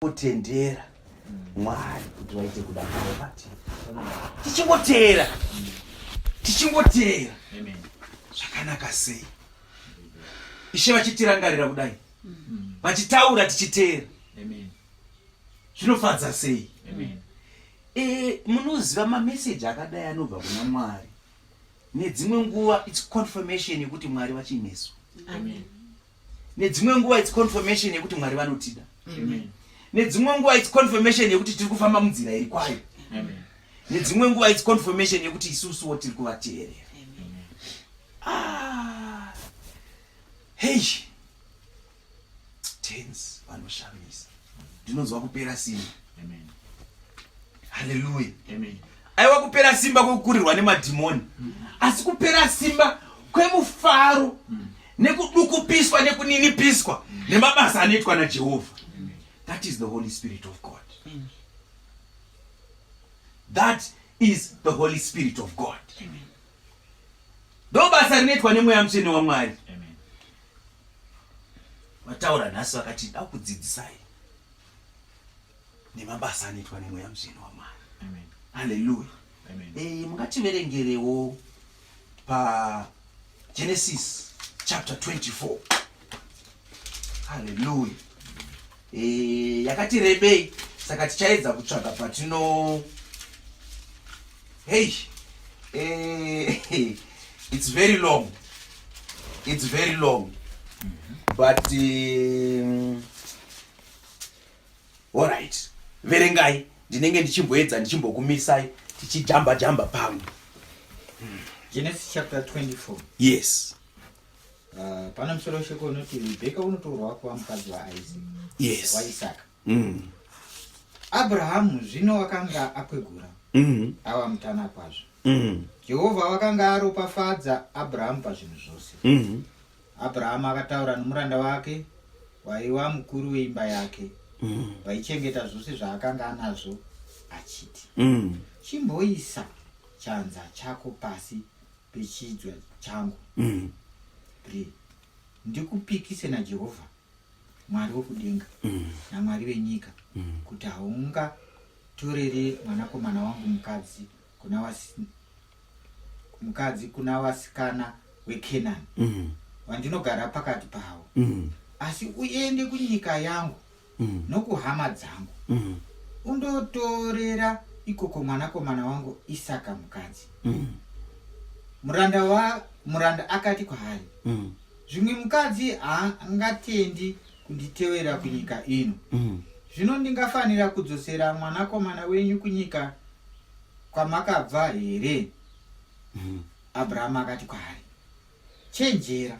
Tichingotendera Mwari kuti vaite kuda kwavo patiri. Tichingoteera. Tichingoteera. Zvakanaka sei? Ishe vachitirangarira kudai. Vachitaura tichiteera. Zvinofadza sei? E, munoziva mameseji akadai anobva kuna Mwari. Nedzimwe nguva it's confirmation yekuti Mwari vachinesu. Amen. Nedzimwe nguva its confirmation yekuti Mwari vanotida. Nedzimwe nguva its confirmation yekuti tiri kufamba munzira iri kwayo. Nedzimwe nguva its confirmation yekuti isusuwo tiri kuvateerera. Ah, hei tens vanoshamisa, ndinonzwa kupera simba. Haleluya. Aiwa, kupera simba kwekukurirwa nemadhimoni, asi kupera simba kwemufaro nekudukupiswa nekuninipiswa nemabasa anoitwa naJehovha. That is the Holy Spirit of God. That is the Holy Spirit of God. Ndo basa rinoitwa neMweya Mutsvene waMwari. Vataura nhasi vakati da kudzidzisai nemabasa anoitwa neMweya Mutsvene waMwari. Haleluya. Mungativerengerewo paGenesis chapter 24. Haleluya. Yakati rebei, saka tichaedza kutsvaga patino. Hey, it's very long, it's very long, but alright, verengai, ndinenge ndichimboedza ndichimbokumisai tichijamba jamba pamwe. Genesis chapter 24. Yes. Pana musoro weshoko unoti Rebheka unotorwa kuva mukadzi waIsaac. Yes. WaIsaka. Abrahamu zvino wakanga akwegura, ava mutana kwazvo. Jehovha wakanga aropafadza Abrahamu pazvinhu zvose. Abrahamu akataura nomuranda wake waiva mukuru weimba yake, waichengeta zvose zvaakanga anazvo, achiti, "Chimboisa chanza chako pasi pechidzwa changu, 3 ndikupikise naJehovha, Mwari wokudenga naMwari wenyika, kuti haungatoreri mwanakomana wangu mukadzi kuna vasikana weKenani vandinogara pakati pavo, asi uende kunyika yangu nokuhama dzangu, undotorera ikoko mwanakomana wangu Isaka mukadzi." Muranda akati kwaari, "Zvimwe mukadzi haangatendi kunditevera kunyika ino. Zvino ndingafanira kudzosera mwanakomana wenyu kunyika kwamakabva here?" Abrahamu akati kwaari, "Chenjera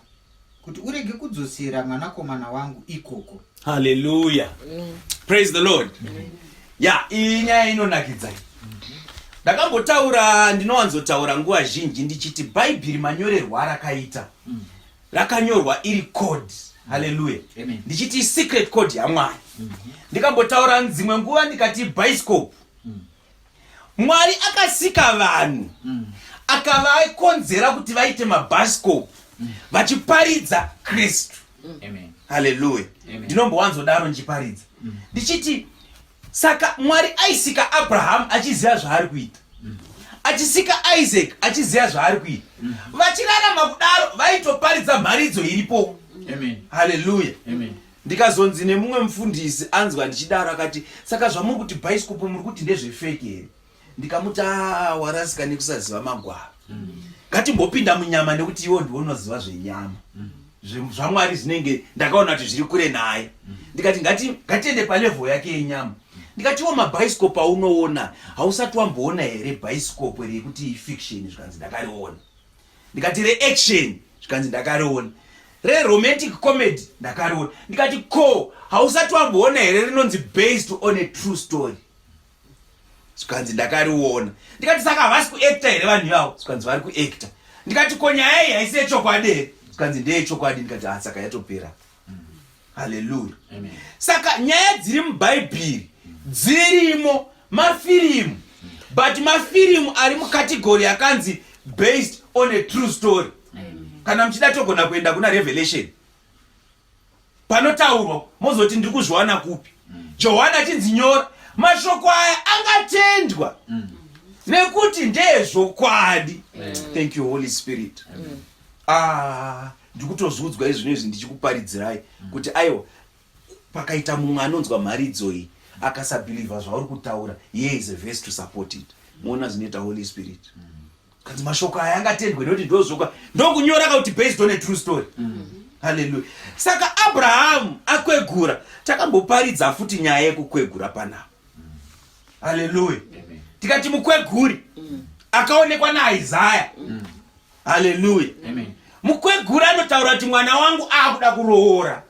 kuti urege kudzosera mwanakomana wangu ikoko." Haleluya, praise the Lord. Ya, iyi nyaya inonakidza. Ndakambotaura, ndinowanzotaura nguva zhinji ndichiti Bhaibheri manyorerwo arakaita, rakanyorwa iri code. Haleluya. Amen. Ndichiti secret code yaMwari. Ndikambotaura dzimwe nguva ndikati bhaisikopu. Mwari akasika vanhu, akavakonzera kuti vaite mabhaisikopu vachiparidza Kristu. Amen. Haleluya. Amen. Ndinombowanzodaro ndichiparidza ndichiti saka Mwari aisika Abrahamu achiziva zvaari kuita, achisika Isaac achiziva zvaari kuita. Vachirarama kudaro vaitoparidza mharidzo iripo. Amen. Haleluya. Amen. Ndikazonzi nemumwe mufundisi anzwa ndichidaro akati, "Saka zvamuri kuti bhaisikopo, muri kuti ndezvefake here?" Ndikamuti, "A, warasika nekusaziva magwaro. Ngatimbopinda munyama, nekuti iwo ndiwo unoziva zvenyama. ZvaMwari zvinenge ndakaona kuti zviri kure naye." Ndikati ngatiende palevel yake yenyama. Ndikatiwo mabhaisikopo aunoona, hausati wamboona here bhaisikopo rekuti ifiction? Zvikanzi, "Ndakariona." Ndikati, "Reaction?" Zvikanzi, "Ndakariona." "Reromantic comedy?" "Ndakariona." Ndikati, "Ko hausati wamboona here rinonzi based on a true story?" Zvikanzi, "Ndakariona." Ndikati, "Saka havasi kuacta here vanhu ivavo?" Zvikanzi, "Vari kuacta." Ndikati, "Ko nyaya iyi haisi yechokwadi here?" Zvikanzi, "Ndeyechokwadi." Ndikati, "Ah, saka yatopera." Haleluya. Amen. Saka nyaya dziri mubhaibheri dzirimo mafirimu, but mafirimu ari mucategory yakanzi based on a true story. Kana muchida togona kuenda kuna Revelation panotaurwa, mozoti ndiri kuzviwana kupi. Johani achinzi nyora mashoko aya angatendwa nekuti ndezvokwadi. Thank you, Holy Spirit. Ah, ndikutozviudzwa izvino izvi ndichikuparidzirai kuti aiwa, pakaita mumwe anonzwa mharidzo iyi akasabhilivha zvauri kutaura, here is a verse to support it. Muona zvinoita Holy Spirit. Kanzi mashoko aya angatendwe nekuti ndozvokwa, ndokunyora kakuti based on a true story. Haleluya. Saka Abrahamu akwegura, takamboparidza futi nyaya yekukwegura panapa. Haleluya. Tikati mukweguri akaonekwa naIsaya. Haleluya. Mukweguri anotaura kuti mwana wangu akuda kuroora.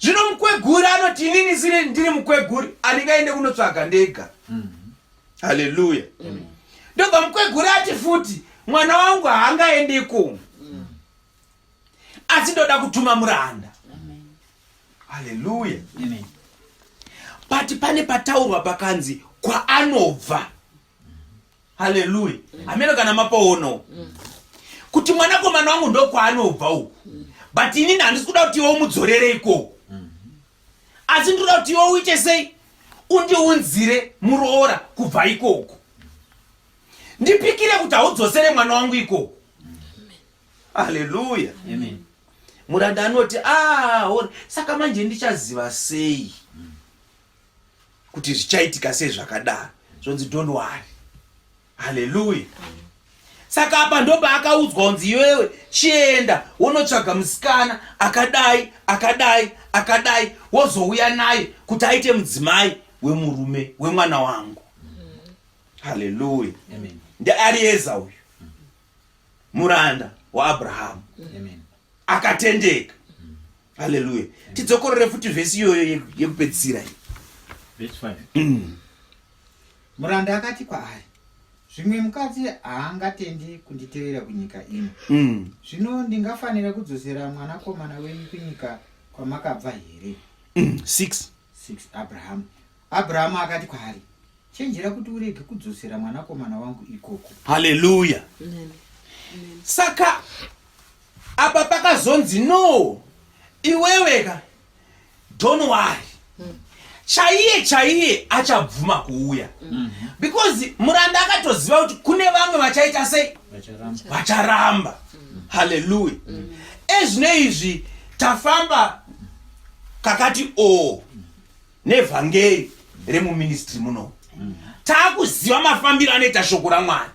Zvino mukweguri anoti, inini siri ndiri mukweguri, handingaende kunotsvaga ndega. Haleluya. Ndobva mukweguri ati futi, mwana wangu haangaendeko, asi ndoda kutuma muranda. Haleluya. But pane pataurwa pakanzi kwaanobva. Haleluya. Hameno kana mapaono kuti mwanakomana wangu ndokwaanobva uku, but inini handisi kuda kuti iwe umudzorere ikoko, asi ndinoda kuti iwe uite sei? Undiunzire muroora kubva ikoko. Ndipikire kuti haudzosere mwana wangu ikoko. Haleluya. Muranda anoti, ah, saka manje ndichaziva sei kuti zvichaitika sei zvakadaro? Zvonzi, don't worry. Haleluya. Saka apa ndopaakaudzwa kunzi, iwewe chienda wonotsvaga musikana akadai, akadai, akadai, wozouya naye kuti aite mudzimai wemurume wemwana wangu. Haleluya. NdeArieza uyu, muranda waAbrahamu akatendeka. Haleluya. Tidzokorore futi vhesi iyoyo yekupedzisira iyi. Verse 5. Muranda akati kwaari, zvimwe mukadzi haangatendi kunditevera kunyika ino. Zvino ndingafanira kudzosera mwanakomana wenyu kunyika kwamakabva here? 6. 6 Abrahamu akati kwaari, chenjera kuti urege kudzosera mwanakomana wangu ikoko. Haleluya. Saka apa pakazonzi, no, iweweka, don't worry, chaiye chaiye achabvuma kuuya, because muranda akatoziva kuti kune vamwe vachaita sei? Vacharamba. Vacharamba. Haleluya. Ezvino izvi tafamba kakati o nevhangeri remuministry muno, taakuziva mafambiro anoita shoko raMwari.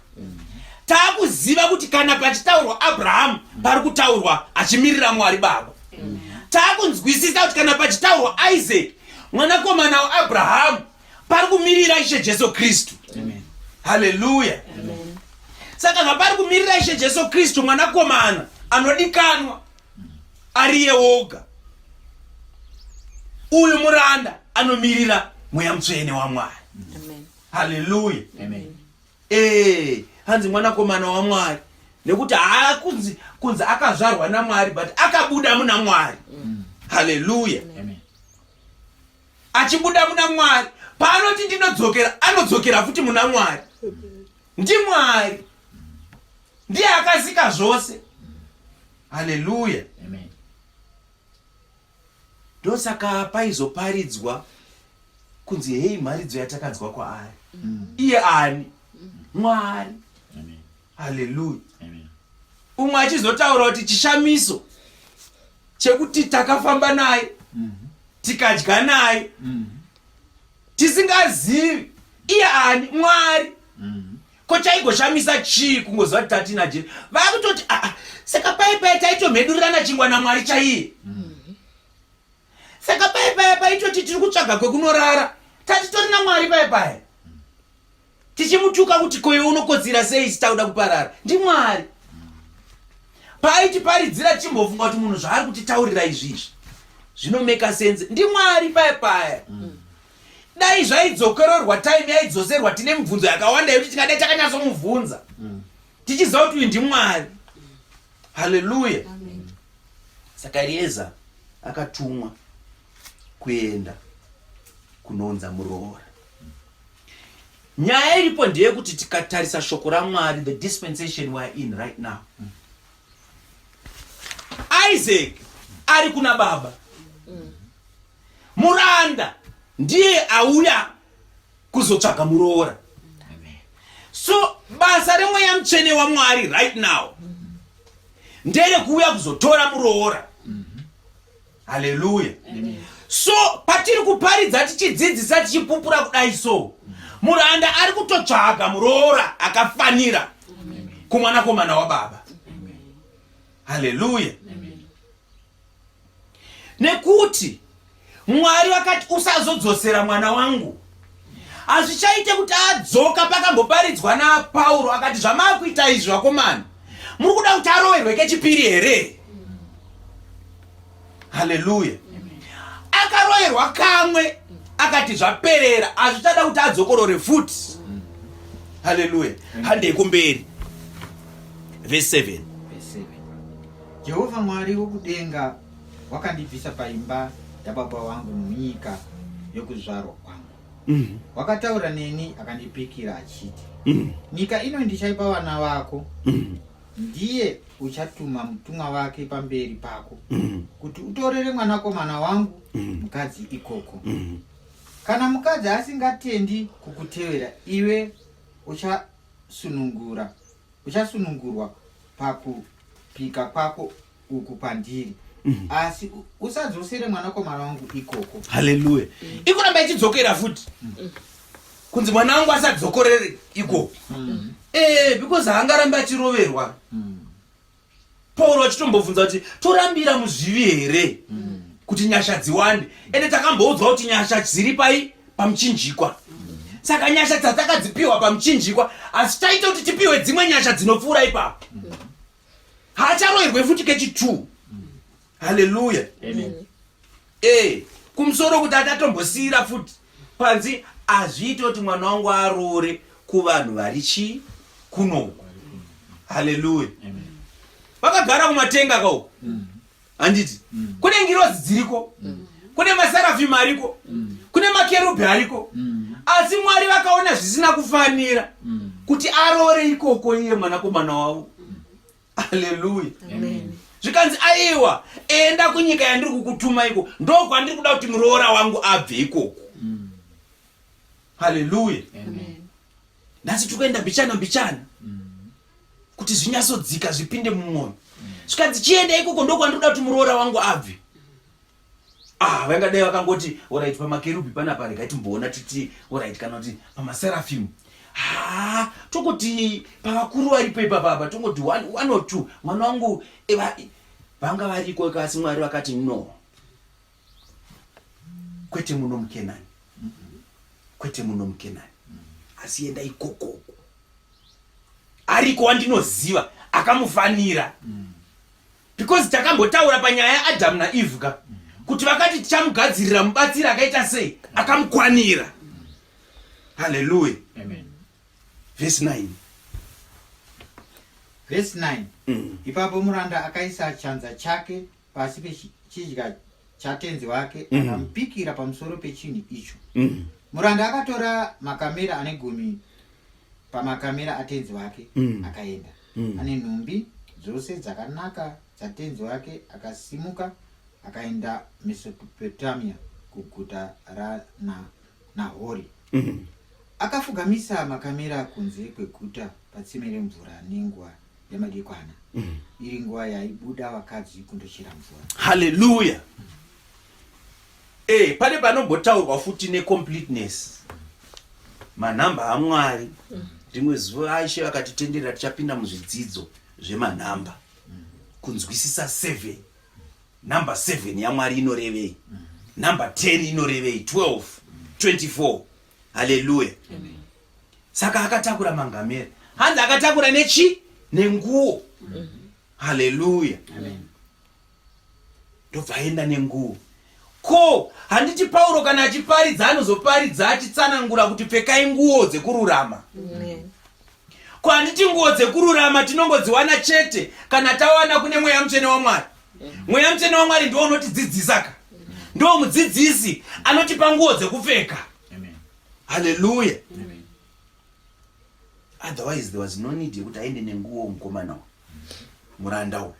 Taakuziva kuti kana pachitaurwa Abrahamu, pari kutaurwa achimirira Mwari Baba. Taakunzwisisa kuti kana pachitaurwa Isaac, mwanakomana waAbrahamu, pari kumirira Ishe Jesu Kristu. Haleluya. Saka zvapari kumirira Ishe Jesu Kristu, mwanakomana anodikanwa ariye woga, uyu muranda anomirira Mweya Mutsvene waMwari. Haleluya. Ee, hanzi mwanakomana waMwari nekuti haakunzi kunzi akazvarwa naMwari, but akabuda muna Mwari. Haleluya. Achibuda muna Mwari, paanoti ndinodzokera, anodzokera futi muna Mwari. NdiMwari, ndiye akasika zvose. Haleluya. Ndosaka paizoparidzwa kunzi, hei, mharidzo yatakanzwa kwaari. Iye ani? Mwari. Haleluya. Umwe achizotaura kuti chishamiso chekuti takafamba naye, tikadya naye, tisingazivi iye ani, Mwari. Ko chaigoshamisa chii kungoziva kuti tatina Jesu? Vakutoti, aa, saka pai pai taitomhedurirana chingwa naMwari chaiye. Saka pai paya paitoti tiri kutsvaga kwekunorara, tatitori naMwari pai paya, tichimutuka kuti koiwe unokotsira sei, sitauda kuparara. NdiMwari. Paaitiparidzira, tichimbofunga kuti munhu zvaari kutitaurira izvizvi zvinomeka sense. NdiMwari paya paya. Dai zvaidzokororwa, time yaidzoserwa, tine mibvunzo yakawanda yekuti tingadai takanyatsomubvunza, tichiziva kuti uyu ndiMwari. Haleluya. Saka Erieza akatumwa kuenda kunounza muroora. Nyaya iripo ndeyekuti tikatarisa shoko raMwari, the dispensation we are in right now, Isaac ari kuna Baba, muranda. Ndiye auya kuzotsvaga muroora. So basa remweya mutsvene waMwari right now nderekuuya kuzotora muroora. Haleluya. So patiri kuparidza, tichidzidzisa, tichipupura kudai, so muranda ari kutotsvaga muroora akafanira kumwanakomana wababa. Haleluya. Nekuti Mwari vakati, usazodzosera mwana wangu. Hazvichaite kuti adzoka. Pakamboparidzwa naPauro, akati, zvamaakuita izvi vakomana, muri kuda kuti aroverwe kechipiri here? Haleluya. Akaroverwa kamwe, akati zvaperera, hazvichada kuti adzokorore futi. Haleluya. Handei kumberi, vhesi 7. Jehovha Mwari wokudenga wakandibvisa paimba yababa vangu nomunyika yokuzvarwa kwangu. Wakataura neni akandipikira achiti, Nyika ino ndichaipa vana vako. Ndiye uchatuma mutumwa wake pamberi pako kuti utorere mwanakomana wangu mukadzi ikoko. Kana mukadzi asingatendi kukutevera, iwe uchasunungura uchasunungurwa pakupika kwako uku kwandiri. Asi usadzosere mwanakomana wangu ikoko. Haleluya. Ikuramba ichidzokera futi kunzi mwana wangu asadzokorere ikoko. Because haangarambi achiroverwa. Pauro achitombobvunza kuti torambira muzvivi here kuti nyasha dziwande? Ende takamboudzwa kuti nyasha dziri pai? Pamuchinjikwa. Saka nyasha dzatakadzipiwa pamuchinjikwa, asi taita kuti tipiwe dzimwe nyasha dzinopfuura ipapo. Haacharoerwe futi kechi2. Haleluya. Kumusoro kuti atatombosiyira futi panzi hazviite kuti mwana wangu aroore kuvanhu vari chii kunoku. Haleluya. Vakagara kumatenga kauku, handiti? Kune ngirozi dziriko, kune maserafimu ariko, kune makerubhi ariko, asi Mwari vakaona zvisina kufanira kuti aroore ikoko iye mwanakomana wavo. Haleluya. Zvikanzi, aiwa, enda kunyika yandiri kukutuma iko, ndo kwandiri kuda kuti muroora wangu abve ikoko. Haleluya. Nhasi tiri kuenda mbichana mbichana kuti zvinyatsodzika, zvipinde mumwoyo. Zvikanzi, chienda ikoko, ndo kwandiri kuda kuti muroora wangu abve. Ah, vangadai vakangoti, alright, pamakerubhi panapa regai timboona titi alright, kana kuti pamaserafimu, ha, tongoti pavakuru varipo ipapa apa, tongoti one or two, mwana wangu vanga variko. Asi Mwari vakati, no, kwete muno muKenani, kwete muno muKenani, asi enda ikokoko, ariko wandinoziva akamufanira. Because takambotaura panyaya yaAdhamu naEvhe ka, kuti vakati tichamugadzirira mubatsiri akaita sei? Akamukwanira. Haleluya. Vhesi 9. Vhesi 9. Ipapo muranda akaisa chanza chake pasi pechidya chatenzi wake, akamupikira pamusoro pechinhu icho. Muranda akatora makamera ane 10 pamakamera atenzi wake, akaenda ane nhumbi dzose dzakanaka dzatenzi wake, akasimuka akaenda Mesopotamia kuguta raNahori. Akafugamisa makamera kunze kweguta patsime remvura nenguva yamadekwana, iri nguva yaibuda vakadzi kundochera mvura. Haleluya. Pane panombotaurwa futi necompleteness, manhamba aMwari. Rimwe zuva aishe vakatitenderera, tichapinda muzvidzidzo zvemanhamba, kunzwisisa 7, number 7 yaMwari inorevei, number 10 inorevei, 12, 24. Haleluya. Saka akatakura mangamera, hanzi akatakura nechi? Nenguo. Haleluya. Ndobva aenda nenguo. Ko handiti Pauro kana achiparidza anozoparidza achitsanangura kuti pfekai nguo dzekururama? Ko handiti nguo dzekururama tinongodziwana chete kana tawana kune Mweya Mutsvene waMwari? Mweya Mutsvene waMwari ndiwo unotidzidzisa ka, ndiwo mudzidzisi anotipa nguo dzekupfeka. Haleluya. Otherwise there was no need yekuti aende nenguo mukomana uyu, muranda uyu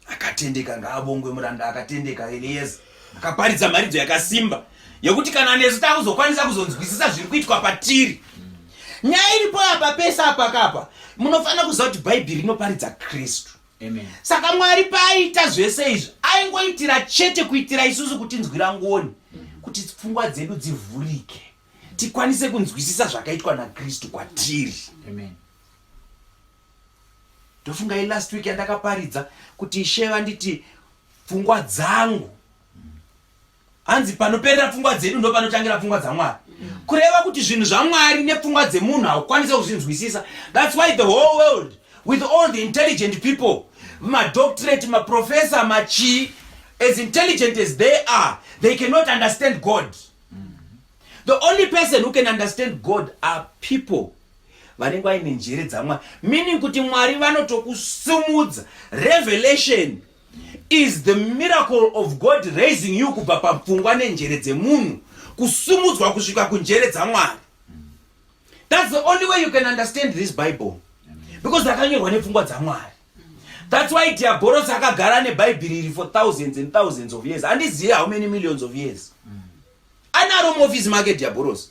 akatendeka. Ngaabongwe muranda akatendeka Elieza, akaparidza mharidzo yakasimba. Yekuti kana nesu takuzokwanisa kuzonzwisisa zviri kuitwa patiri. Nyaya iripo apa pese apa kapa munofanira kuziva kuti Bhaibheri rinoparidza Kristu. Amen. Saka Mwari paaita zvese izvi aingoitira chete kuitira isusu kutinzwira ngoni kuti pfungwa dzedu dzivhurike tikwanise kunzwisisa zvakaitwa naKristu kwatiri. Amen. Ndofunga ilast week yandakaparidza kuti Ishe vanditi pfungwa dzangu hanzi panoperera pfungwa dzedu ndo panotangira pfungwa dzamwari kureva kuti zvinhu zvamwari nepfungwa dzemunhu haukwanise kuzvinzwisisa. That's why the whole world with all the intelligent people, madoctorate, maprofessor, machii, as intelligent as they are, they cannot understand God. The only person who can understand God are people vanenge vaine njere dzamwari, meaning kuti Mwari vanotokusumudza. Revelation is the miracle of God raising you kubva papfungwa nenjere dzemunhu kusumudzwa kusvika kunjere dzamwari. That's the only way you can understand this Bible, because rakanyorwa nepfungwa dzamwari. That's why Diabolos akagara nebhaibheri iri for thousands and thousands of years. Handizive how many millions of years anaro muofisi make Diaborosi.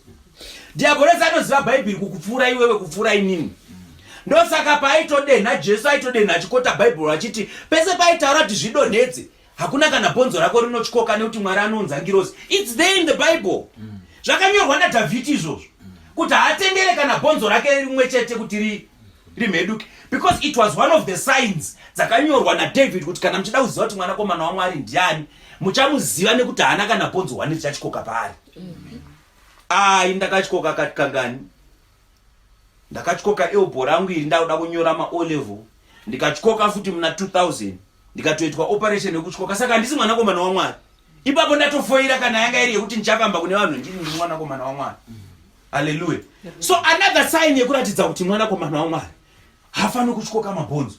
Diaborosi anoziva Bhaibheri kukupfuura iwewe, kupfuura inini. Ndosaka paaitodenha Jesu, aitodenha achikota Bhaibheri, achiti pese paaitaura kuti zvidonhedze, hakuna kana bhonzo rako rinotyoka nekuti Mwari anounza ngirozi. It's there in the Bible. Zvakanyorwa naDhavhidi izvozvo kuti haatendere kana bhonzo rake rimwe chete kuti rimheduke, because it was one of the signs dzakanyorwa naDavid kuti kana muchida kuziva kuti mwanakomana waMwari ndiani, muchamuziva nekuti haana kana bhonzo hwani richatyoka paari. Ai, ndakatyoka kangani? Ndakatyoka elbow rangu iri ndakuda kunyora ma-O level, ndikatyoka futi muna 2000, ndikatoitwa operation yekutyoka. Saka handisi mwanakomana waMwari ipapo, ndatofoira kana yanga iri yekuti ndichafamba kune vanhu ndini ndiri mwanakomana waMwari. Haleluya! So another sign yekuratidza kuti mwanakomana waMwari hafaniri kutyoka mabhonzo.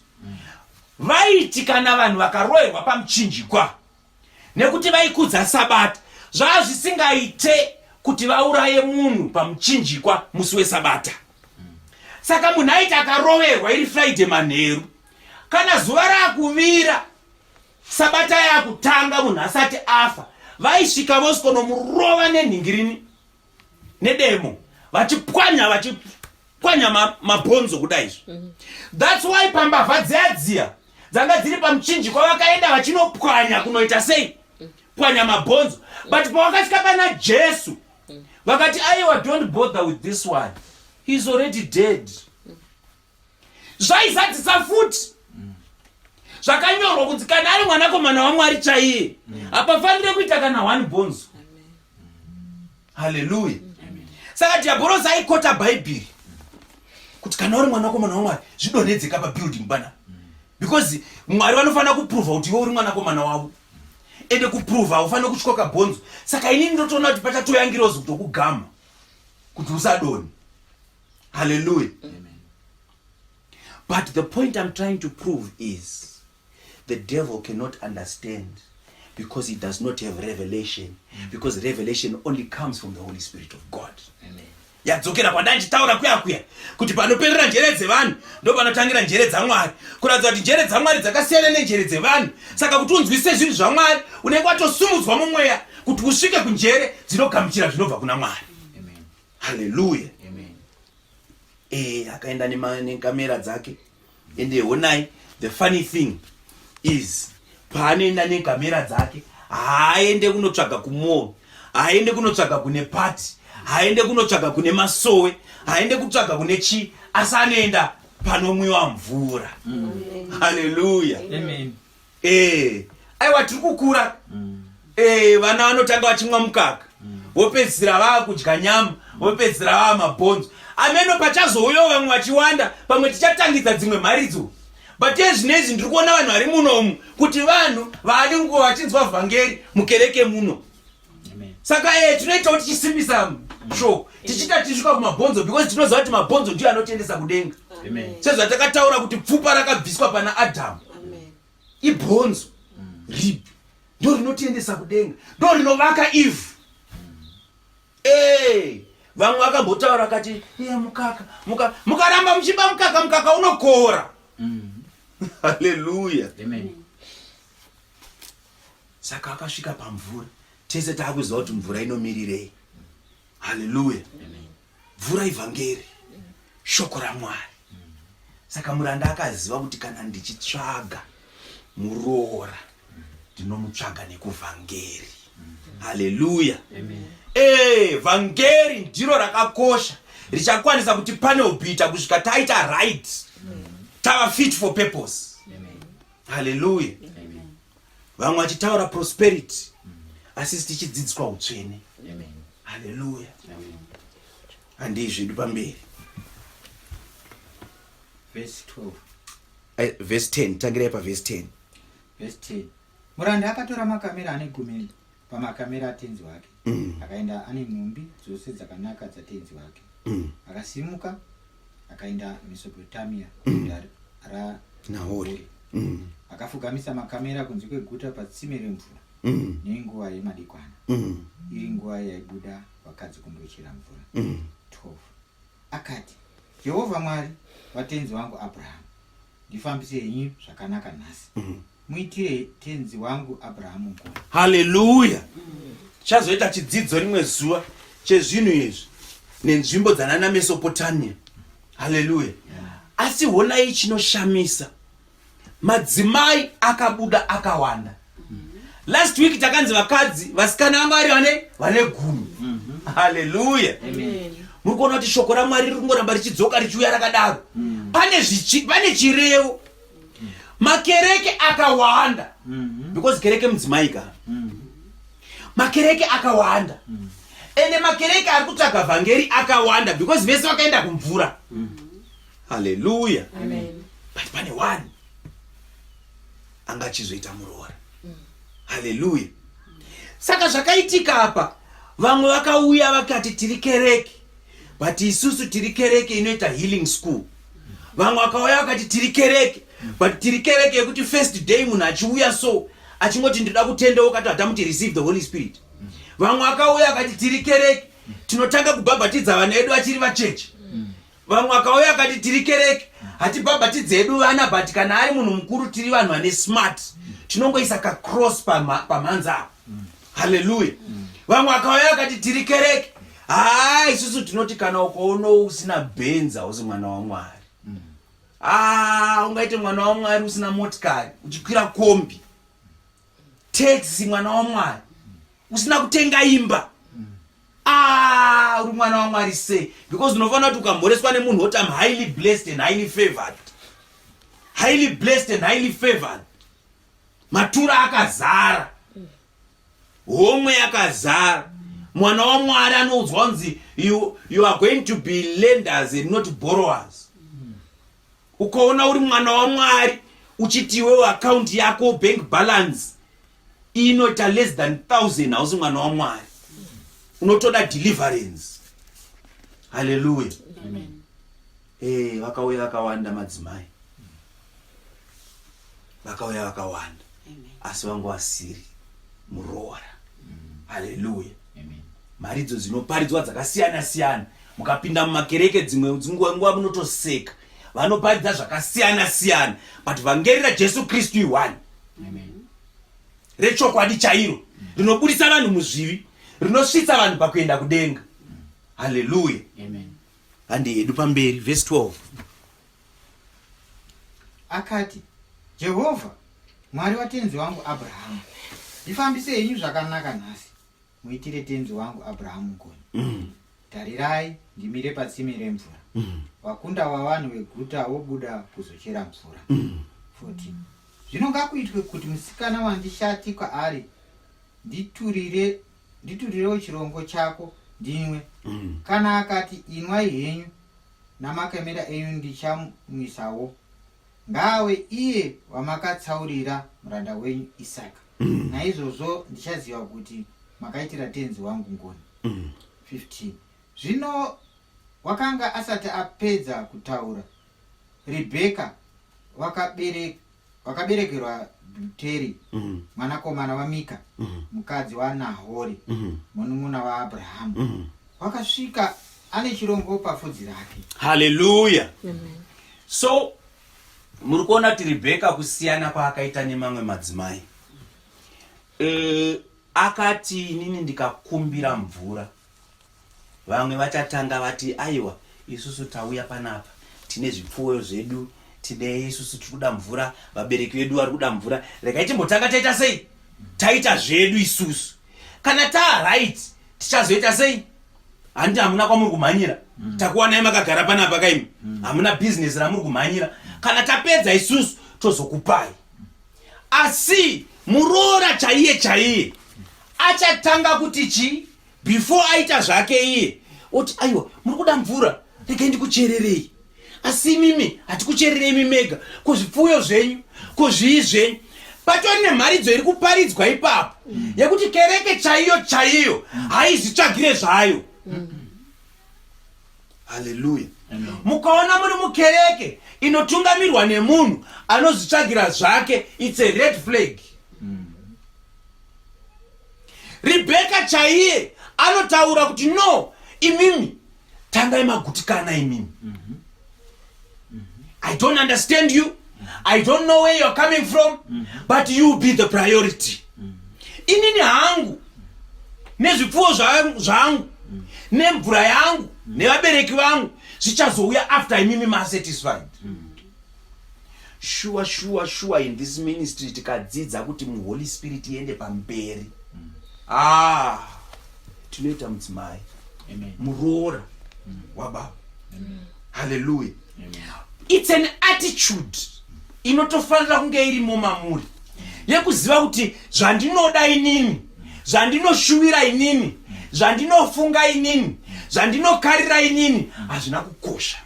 Vaiti kana vanhu vakaroerwa pamuchinjikwa, nekuti vaikudza Sabata, zvaa zvisingaite kuti vauraye munhu pamuchinjikwa musi weSabata. Saka munhu aiti akaroverwa iri Friday manheru, kana zuva raakuvira, Sabata yakutanga, munhu asati afa, vaisvika vosikonomurova nenhingirini, nedemo, vachipwanya vachipwanya mabhonzo kudai izvo. That's why pambavha dziya dziya dzanga dziri pamuchinjikwa, vakaenda vachinopwanya, kunoita sei, pwanya mabhonzo, but pavakasvika pana Jesu vakati, "Aiwa, don't bother with this one, he is already dead." Zvaizadzisa futi zvakanyorwa kunzi kana ari mwanakomana waMwari chaiye, hapafanire kuita kana one bhonzo. Haleluya! Saka Dhiabhorosi aikota Bhaibheri kuti kana uri mwanakomana waMwari, zvidonhedzeka pabuilding pana, because Mwari vanofanira kuprova kuti iwe uri mwanakomana wavo, ende kuprova haufaniri kutyoka bhonzo. Saka inini ndotoona kuti pachatoya ngirozi kutokugama kuti usadonhe. Haleluya! But the point I'm trying to prove is the devil cannot understand because he does not have revelation, because revelation only comes from the Holy Spirit of God. Yadzokera kwandandichitaura kuya kuya kuti panoperera njere dzevanhu ndo panotangira njere dzaMwari, kuratidza kuti njere dzaMwari dzakasiyana nenjere dzevanhu. Saka kuti unzwisise zvinhu zvaMwari, unenge watosumudzwa mumweya kuti usvike kunjere dzinogamuchira zvinobva kuna Mwari. Haleluya! Akaenda nengamera dzake. Ende honai, the funny thing is paanoenda nengamera dzake, haaende kunotsvaga kumall, haaende kunotsvaga kune party, haaende kunotsvaga kune masowe, haaende kutsvaga kune chii, asi anoenda panomwiwa mvura. Haleluya! Aiwa, tiri kukura. Vana vanotanga vachimwa mukaka, vopedzisira vaakudya nyama, vopedzisira vaa mabhonzo. Ameno pachazouyawo vamwe vachiwanda, pamwe tichatangidza dzimwe mharidzo. But ezvinezvi ndiri kuona vanhu vari munomu kuti vanhu vaane nguva vachinzwa vhangeri mukereke muno. Saka tinoita kuti tichisimbisa shoko, tichiita tichisvika kumabhonzo, because tinoziva kuti mabhonzo ndiyo anotiendesa kudenga, sezvatakataura kuti pfupa rakabviswa pana Adhamu ibhonzo, rib ndo rinotiendesa kudenga, ndo rinovaka ivhu. Vamwe vakambotaura kati iye mukaka, mukaramba muchiba mukaka, mukaka unokora. Haleluya! Saka akasvika pamvura. Tese taakuziva kuti mvura inomirirei. Haleluya. Mvura ivhangeri, shoko raMwari. Saka muranda akaziva kuti kana ndichitsvaga muroora ndinomutsvaga nekuvhangeri. Haleluya. Eh, vhangeri ndiro rakakosha richakwanisa kuti pane ubhita kusvika taita right, tava fit for purpose. Haleluya. Vamwe vachitaura prosperity, asi isi tichidzidziswa utsvene. Haleluya. Handii zvedu pamberi. Verse 12. Verse 10, tangirai paverse 10. Verse 10. Muranda akatora makamera ane gumi pamakamera atenzi wake, akaenda ane nhumbi dzose dzakanaka dzatenzi wake. Akasimuka akaenda Mesopotamia, guta raNahori. Akafugamisa makamera kunze kweguta patsime remvura, nenguva yemadekwana, iri nguva yaibuda vakadzi kundochera mvura. 12 Akati, Jehovha Mwari watenzi wangu Abrahamu, ndifambise henyu zvakanaka nhasi, muitire tenzi wangu Abrahamu ngoni. Haleluya. Chazoita chidzidzo rimwe zuva chezvinhu izvi nenzvimbo dzanana Mesopotamia. Haleluya. Asi honai chinoshamisa, madzimai akabuda akawanda. Last week takanzi vakadzi vasikana vanga vari vane 10. Haleluya. Muri kuona kuti shoko raMwari riri kungoramba richidzoka richiuya rakadaro. Pane chirevo. Makereke akawanda, because kereke mudzimai ka. Makereke akawanda, ende makereke ari kutsvaga vhangeri akawanda, because vese vakaenda kumvura. Haleluya. But pane one anga achizoita muroora. Haleluya. Saka zvakaitika apa, vamwe vakauya vakati tiri kereke, but isusu tiri kereke inoita healing school. Vamwe vakauya vakati tiri kereke, but tiri kereke yekuti first day munhu achiuya so achingoti ndoda kutendeuka, to hatamuti receive the Holy Spirit. Vamwe vakauya vakati tiri kereke tinotanga kubhabhatidza vana vedu vachiri vacheche. Vamwe vakauya vakati tiri kereke hatibhabhatidzi hedu vana, but kana ari munhu mukuru tiri vanhu vane smart, tinongoisa kacross pamhanza apo. Haleluya. Vamwe vakauya vakati tiri kereke, haa, isusu tinoti kana ukaona usina bhenzi hausi mwana waMwari. Ah, ungaite mwana waMwari usina motikari, uchikwira kombi, taxi, mwana waMwari usina kutenga imba? Ah, uri mwana waMwari sei? Because unofanira kuti ukamhoreswa nemunhu woti am highly blessed and highly favored, highly blessed and highly favored. Matura akazara, homwe yakazara. Mwana waMwari anoudzwa kunzi you are going to be lenders and not borrowers. Ukaona uri mwana waMwari uchiti iwewo akaunti yako bank balance inoita less than 1000, hausi mwana waMwari, unotoda deliverance. Haleluya. Vakauya vakawanda madzimai, vakauya vakawanda, asi vanga vasiri muroora. Haleluya. Mharidzo dzinoparidzwa dzakasiyana siyana. Mukapinda mumakereke dzimwe dzinguva nguva munotoseka, vanoparidza zvakasiyana siyana, but vhangeri raJesu Kristu i1 rechokwadi chairo, rinobudisa vanhu muzvivi, rinosvitsa vanhu pakuenda kudenga. Haleluya. Handi hedu pamberi, vhesi 12. Akati, Jehovha Mwari watenzi wangu Abrahamu, ndifambise henyu zvakanaka nhasi, muitire tenzi wangu Abrahamu ngoni. Tarirai, ndimire patsime remvura, vakunda wavanhu veguta vobuda kuzochera mvura. 14 Zvino ngakuitwe kuti musikana wandishati kwaari nditurire nditurirewo chirongo chako ndinwe. Kana akati, Inwai henyu namakamera enyu ndichamwisawo, ngaave iye wamakatsaurira muranda wenyu Isaka. Naizvozvo ndichaziva kuti makaitira tenzi wangu ngoni. 15 Zvino wakanga asati apedza kutaura, Ribheka wakaberekerwa Bhuteri, mwanakomana waMika, mukadzi waNahori, munun'una waAbhurahamu, wakasvika ane chirongo pafudzi rake. Haleluya. So muri kuona kuti Ribheka kusiyana kwaakaita nemamwe madzimai. Akati inini ndikakumbira mvura vamwe vachatanga vati aiwa isusu tauya panapa tine zvipfuwo zvedu tine isusu tiri kuda mvura vabereki vedu vari kuda mvura regai timbotanga taita sei taita zvedu isusu kana taa right tichazoita sei handiti hamuna kwamuri kumhanyira mm. takuwanai makagara panapa kaimi mm. hamuna bhizinesi ramuri kumhanyira kana tapedza isusu tozokupai asi muroora chaiye chaiye achatanga kuti chii before aita zvake iye oti aiwa muri kuda mvura regai ndikuchererei asi imimi hatikuchererei imi mega ko zvipfuyo zvenyu ko zvii zvenyu patori nemharidzo iri kuparidzwa ipapo yekuti kereke chaiyo chaiyo haizvitsvagire zvayo haleluya mukaona muri mukereke inotungamirwa nemunhu anozvitsvagira zvake its a red flag mm. Rebheka chaiye anotaura kuti no imimi tangai magutikana imimi mm -hmm. Mm -hmm. I don't understand you I don't know where you're coming from mm -hmm. but you be the priority mm -hmm. inini hangu nezvipfuwo zvangu mm -hmm. nemvura yangu mm -hmm. nevabereki vangu zvichazouya after imimi masatisfied mm -hmm. Shuwa shuwa shuwa in this ministry tikadzidza kuti muholy spirit iende pamberi mm. ah tinoita mudzimai muroora mm. wababa haleluya it's an attitude inotofanira kunge irimo mamuri yekuziva kuti zvandinoda inini zvandinoshuvira inini zvandinofunga inini zvandinokarira inini hazvina kukosha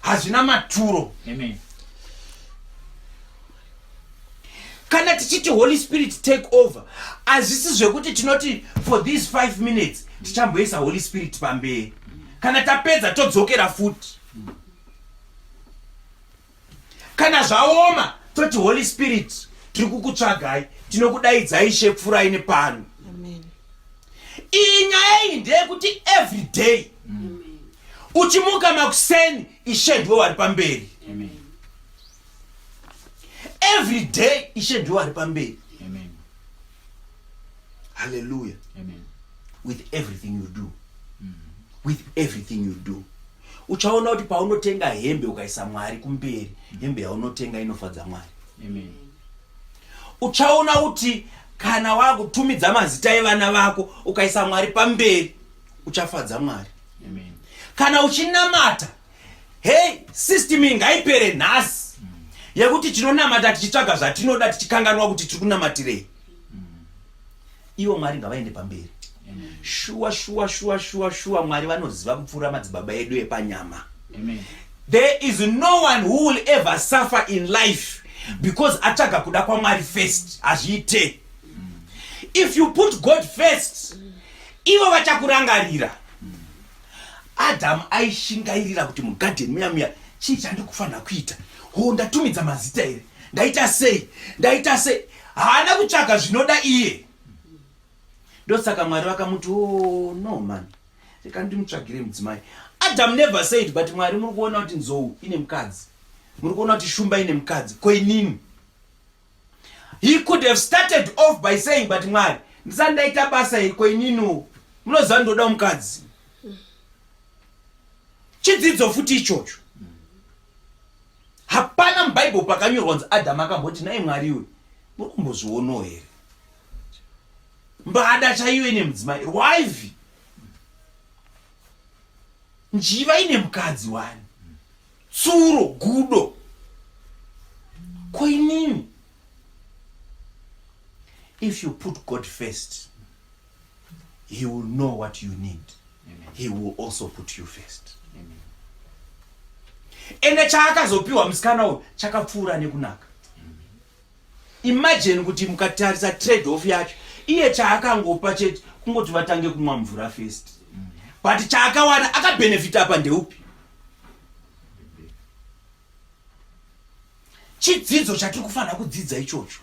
hazvina maturo Amen. Kana tichiti Holy Spirit take over, hazvisi zvekuti tinoti for these 5 minutes tichamboisa Holy Spirit pamberi, kana tapedza todzokera futi. Kana zvaoma toti Holy Spirit tiri kukutsvagai, tinokudaidzai Ishe, pfurai nepano. Iyi nyaya iyi ndeyekuti every day uchimuka makuseni ishe ndiwe wari pamberi every day ishe ndiwe wari pamberi. Haleluya. With everything you do mm. With everything you do uchaona kuti paunotenga hembe ukaisa Mwari kumberi mm. Hembe yaunotenga inofadza Mwari. Amen. Uchaona kuti kana wakutumidza mazita evana vako ukaisa Mwari pamberi uchafadza Mwari. Amen. Kana uchinamata, hei, system iyi ngaipere nhasi mm. yekuti tinonamata tichitsvaga zvatinoda tichikanganwa kuti tiri kunamatirei mm. Ivo Mwari ngavaende pamberi. Shuwa shuwa shuwa shuwa shuwa Mwari vanoziva kupfuura madzibaba edu epanyama. Amen. There is no one who will ever suffer in life because atsvaga kuda kwaMwari first. Hazviite. If you put God first, ivo vachakurangarira. Adamu aishingairira kuti mugadheni muya muya chii chandikufanira kuita? Ho, ndatumidza mazita here? Ndaita sei? Ndaita sei? Haana kutsvaga zvinoda iye. Ndosaka Mwari vakamuti, oh no man, reka ndimutsvagire mudzimai. Adam never said, but Mwari muri kuona kuti nzou ine mukadzi, muri kuona kuti shumba ine mukadzi, ko inini? He could have started off by saying, but Mwari, ndisati ndaita basa iri, ko ininiwo munoziva ndoda mukadzi. Chidzidzo futi ichocho. Hapana muBhaibheri pakanyorwa kunzi Adamu akamboti, nhai Mwari iwe, muri kumbozvionawo here? Mbada chaiyo ine mudzimai, rwaivhi. Njiva ine mukadzi wani. Tsuro, gudo. Ko inini? If you put God first, he will know what you need. Amen. He will also put you first. Amen. Ende chaakazopiwa musikana uyu chakapfuura nekunaka. Imagine kuti mukatarisa trade off yacho, iye chaakangopa chete kungoti vatange kumwa mvura first. But chaakawana akabenefita apa ndeupi? Chidzidzo chatiri kufanira kudzidza ichocho.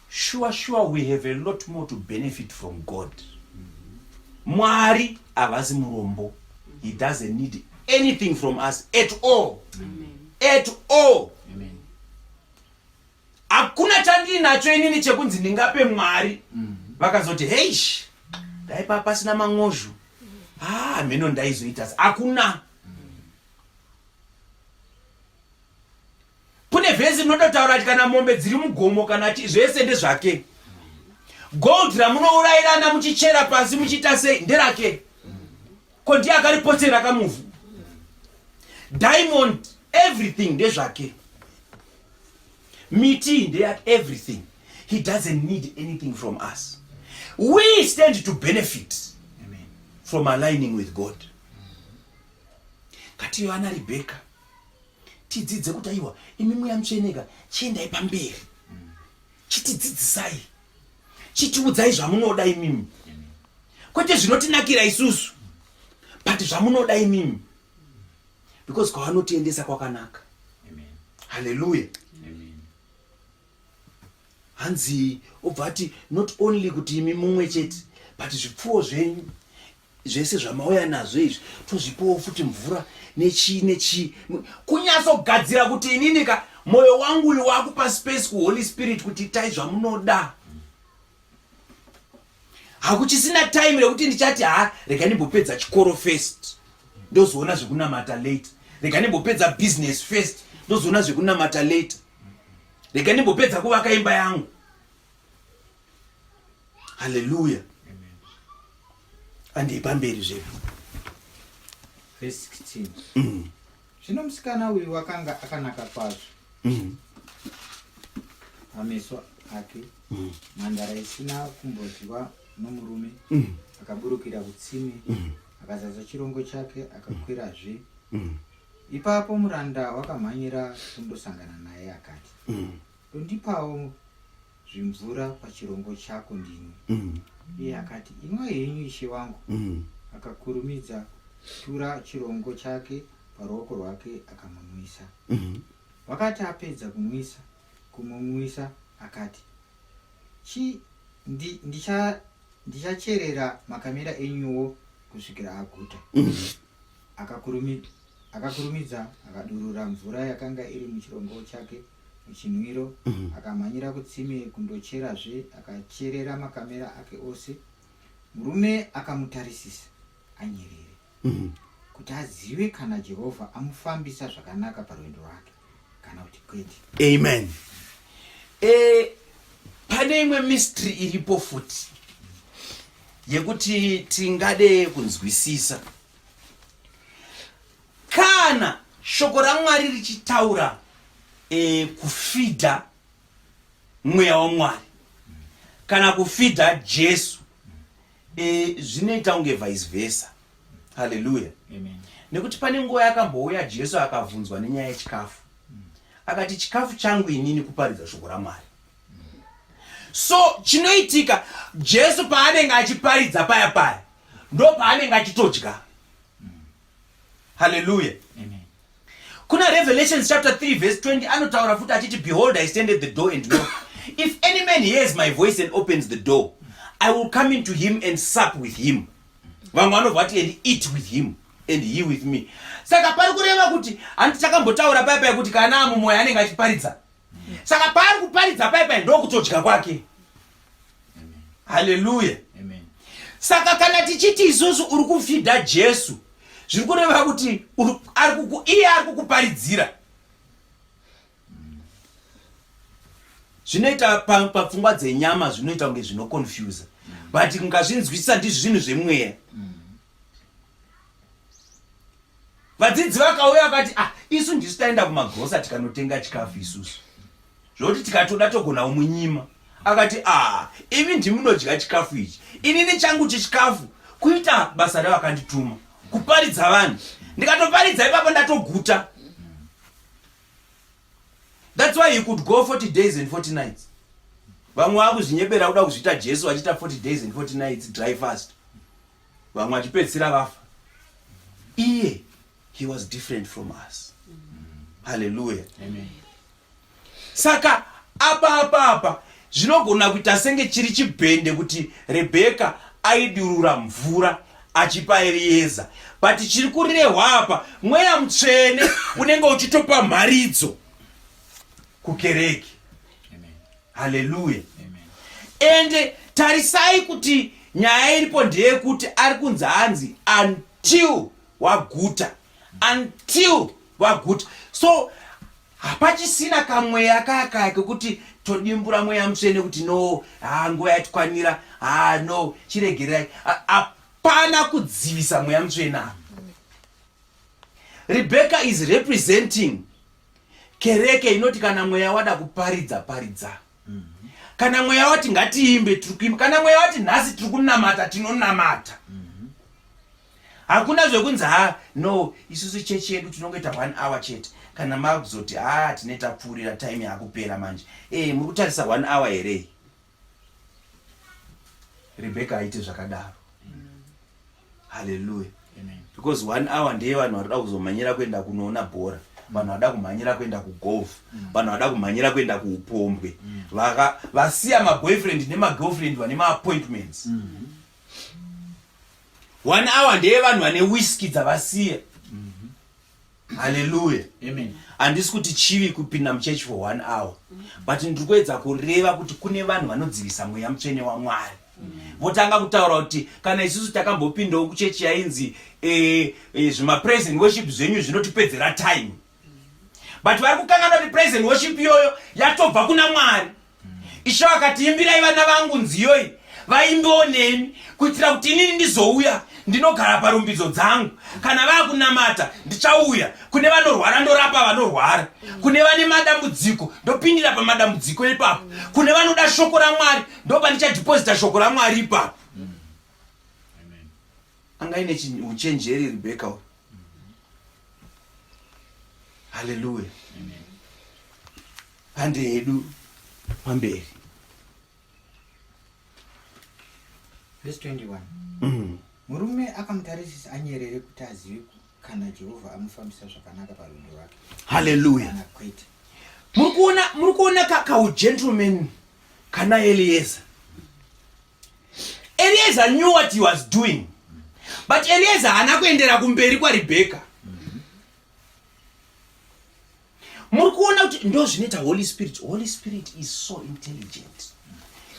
Sure, sure, we have a lot more to benefit from God. Mwari havasi murombo. He doesn't need anything from us at all. Amen. At all. Amen. Hakuna chandinacho inini chekunzi ndingape Mwari. Vakazoti heish, dai pa pasina man'ozho, ah, mheno ndaizoita. Hakuna. Kune vhesi rinototaura kuti kana mombe dziri mugomo kana zvese ndezvake. Gold ramunourayirana muchichera pasi muchiita sei nderake. Ko ndiye akaripotsera kamuvhu. Diamond everything ndezvake. Miti ndeyake, everything. He doesn't need anything from us. We stand to benefit. Amen. From aligning with God. Ngatiyo ana Rebecca tidzidze kuti aiwa, imi Mweya Mutsveneka, chiendai pamberi, chitidzidzisai, chitiudzai zvamunoda imimi, kwete zvinotinakira isusu, but zvamunoda imimi, because kwavanotiendesa kwakanaka. Haleluya. Hanzi obva ati not only kuti imi mumwe chete, but zvipfuwo zvenyu zvese zvamauya nazvo izvi tozvipowo futi mvura nechii nechii, kunyatsogadzira kuti inini ka mwoyo wangu uyu wakupa space kuHoly Spirit kuti itai zvamunoda. Hakuchisina time rekuti ndichati ha, rega ndimbopedza chikoro first ndozoona zvekunamata later, rega ndimbopedza business first ndozoona zvekunamata later, rega ndimbopedza kuvaka imba yangu. Haleluya. Andei pamberi zvedu. Verse 16. Zvino musikana uyu wakanga akanaka kwazvo pameso ake, mhandara isina kumboziwa nomurume. Akaburukira kutsime, akazadza chirongo chake, akakwirazve. Ipapo muranda wakamhanyira kundosangana naye, akati, Dondipawo zvimvura pachirongo chako ndinwe. Iye akati, Inwai henyu, ishe wangu. Akakurumidza kutura chirongo chake paruoko rwake akamunwisa. Wakati apedza kunwisa, kumunwisa, akati, Chi, ndi, ndicha, ndichacherera makamera enyuwo kusvikira aguta. Akakurumi, akakurumidza akadurura mvura yakanga iri muchirongo chake muchinwiro, akamhanyira kutsime kundocherazve, akacherera makamera ake ose. Murume akamutarisisa anyerere, kuti azive kana Jehovha amufambisa zvakanaka parwendo rwake kana kuti kwete. Amen. Pane imwe mystery iripo futi yekuti tingade kunzwisisa. Kana shoko raMwari richitaura kufidha mweya waMwari kana kufidha Jesu, zvinoita kunge vice versa. Haleluya. Nekuti pane nguva yakambouya Jesu akabvunzwa nenyaya yechikafu, akati chikafu changu inini kuparidza shoko raMwari. So chinoitika, Jesu paanenge achiparidza paya paya ndo paanenge achitodya. Haleluya. Kuna Revelations chapter 3 verse 20 anotaura futi achiti, behold, I stand at the door and knock. If any man hears my voice and opens the door, I will come into him and sup with him. Vamwe vanobva vati and eat with him and he with me. Saka pari kureva kuti hanti takambotaura paya paya kuti kana amumwoyo anenge achiparidza, saka paari kuparidza paya paya ndokutodya kwake. Haleluya. Saka kana tichiti isusu uri kufidha Jesu, zviri kureva kuti iye ari kukuparidzira. Zvinoita papfungwa dzenyama zvinoita kunge zvinoconfusa, but ungazvinzwisisa ndizvo zvinhu zvemweya. Vadzidzi vakauya vakati, ah, isu ndisu taenda kumagrosa tikanotenga chikafu isusu, zvokuti tikatoda togona kumunyima. Akati, ah, imi ndimunodya chikafu ichi, inini changu chechikafu kuita basa revakandituma, kuparidza vanhu. Ndikatoparidza ipapo ndatoguta. That's why he could go 40 days and 40 nights. Vamwe vakuzvinyebera kuda kuzviita Jesu vachiita 40 days and 40 nights dry fast, vamwe vachipedzisira vafa. Iye he was different from us. Haleluya. Saka apa apa apa zvinogona kuita senge chiri chibhende kuti Rebheka aidurura mvura achipa Erieza, but chiri kurehwa apa Mweya Mutsvene unenge uchitopa mharidzo kukereke. Amen. Haleluya. Ende tarisai kuti nyaya iripo ndeyekuti ari kunzi hanzi until waguta, until waguta. So hapachisina kamweya kaya kaya kekuti todimbura mweya mutsvene kuti no, ha, nguva yatikwanira, ha, no, chiregererai. Hapana kudzivisa mweya mutsvene apa. Rebecca is representing kereke inoti kana mweya wada kuparidza paridza, kana mweya wati ngatiimbe tiri kuimba, kana mweya wati nhasi tiri kunamata tinonamata. Hakuna zvekunzi ha, no, isusu chechi yedu tinongoita 1 hour chete. Kana makuzoti ha, tine tapfuurira, time yakupera manje, e muri kutarisa 1 hour here? Rebecca aite zvakadaro. Haleluya. Because 1 hour ndeye vanhu varikuda kuzomhanyira kuenda kunoona bhora, vanhu vada kumhanyira kuenda kugolf, vanhu vada kumhanyira kuenda kuupombwe, vasiya maboyfriend nemagirlfriend vane maappointments. 1 hour ndeye vanhu vane whisky dzavasiya. Haleluya. Handisi kuti chivi kupinda muchechi for 1 hour, but ndiri kuedza kureva kuti kune vanhu vanodzivisa mweya mutsvene waMwari. Votanga kutaura kuti kana isusu takambopindawo kuchechi yainzi zvimapraise and worship zvenyu zvinotipedzera time, but vari kukanganwa kuti praise and worship iyoyo yatobva kuna Mwari. Ishe vakati, imbirai vana vangu nziyo iyi, vaimbewo nemi, kuitira kuti inini ndizouya ndinogara parumbidzo dzangu. Kana vakunamata ndichauya kune vanorwara, ndorapa vanorwara, kune vane madambudziko ndopindira pamadambudziko ipapo, kune vanoda shoko raMwari ndopandichadhipozita shoko raMwari ipapo. Anga ine uchenjeri Rebecca uyu. Haleluya. Pande hedu pamberi. Verse 21. Murume akamutarisisa anyerere kuti azive kana Jehovha amufambisa zvakanaka parwendo rwake. Haleluya. Kana kwete. Muri kuona kaugentleman kana Eliezer. Eliezer knew what he was doing, but Eliezer haana kuendera kumberi kwaRebecca. Muri kuona kuti ndo zvinoita Holy Spirit. Holy Spirit is so intelligent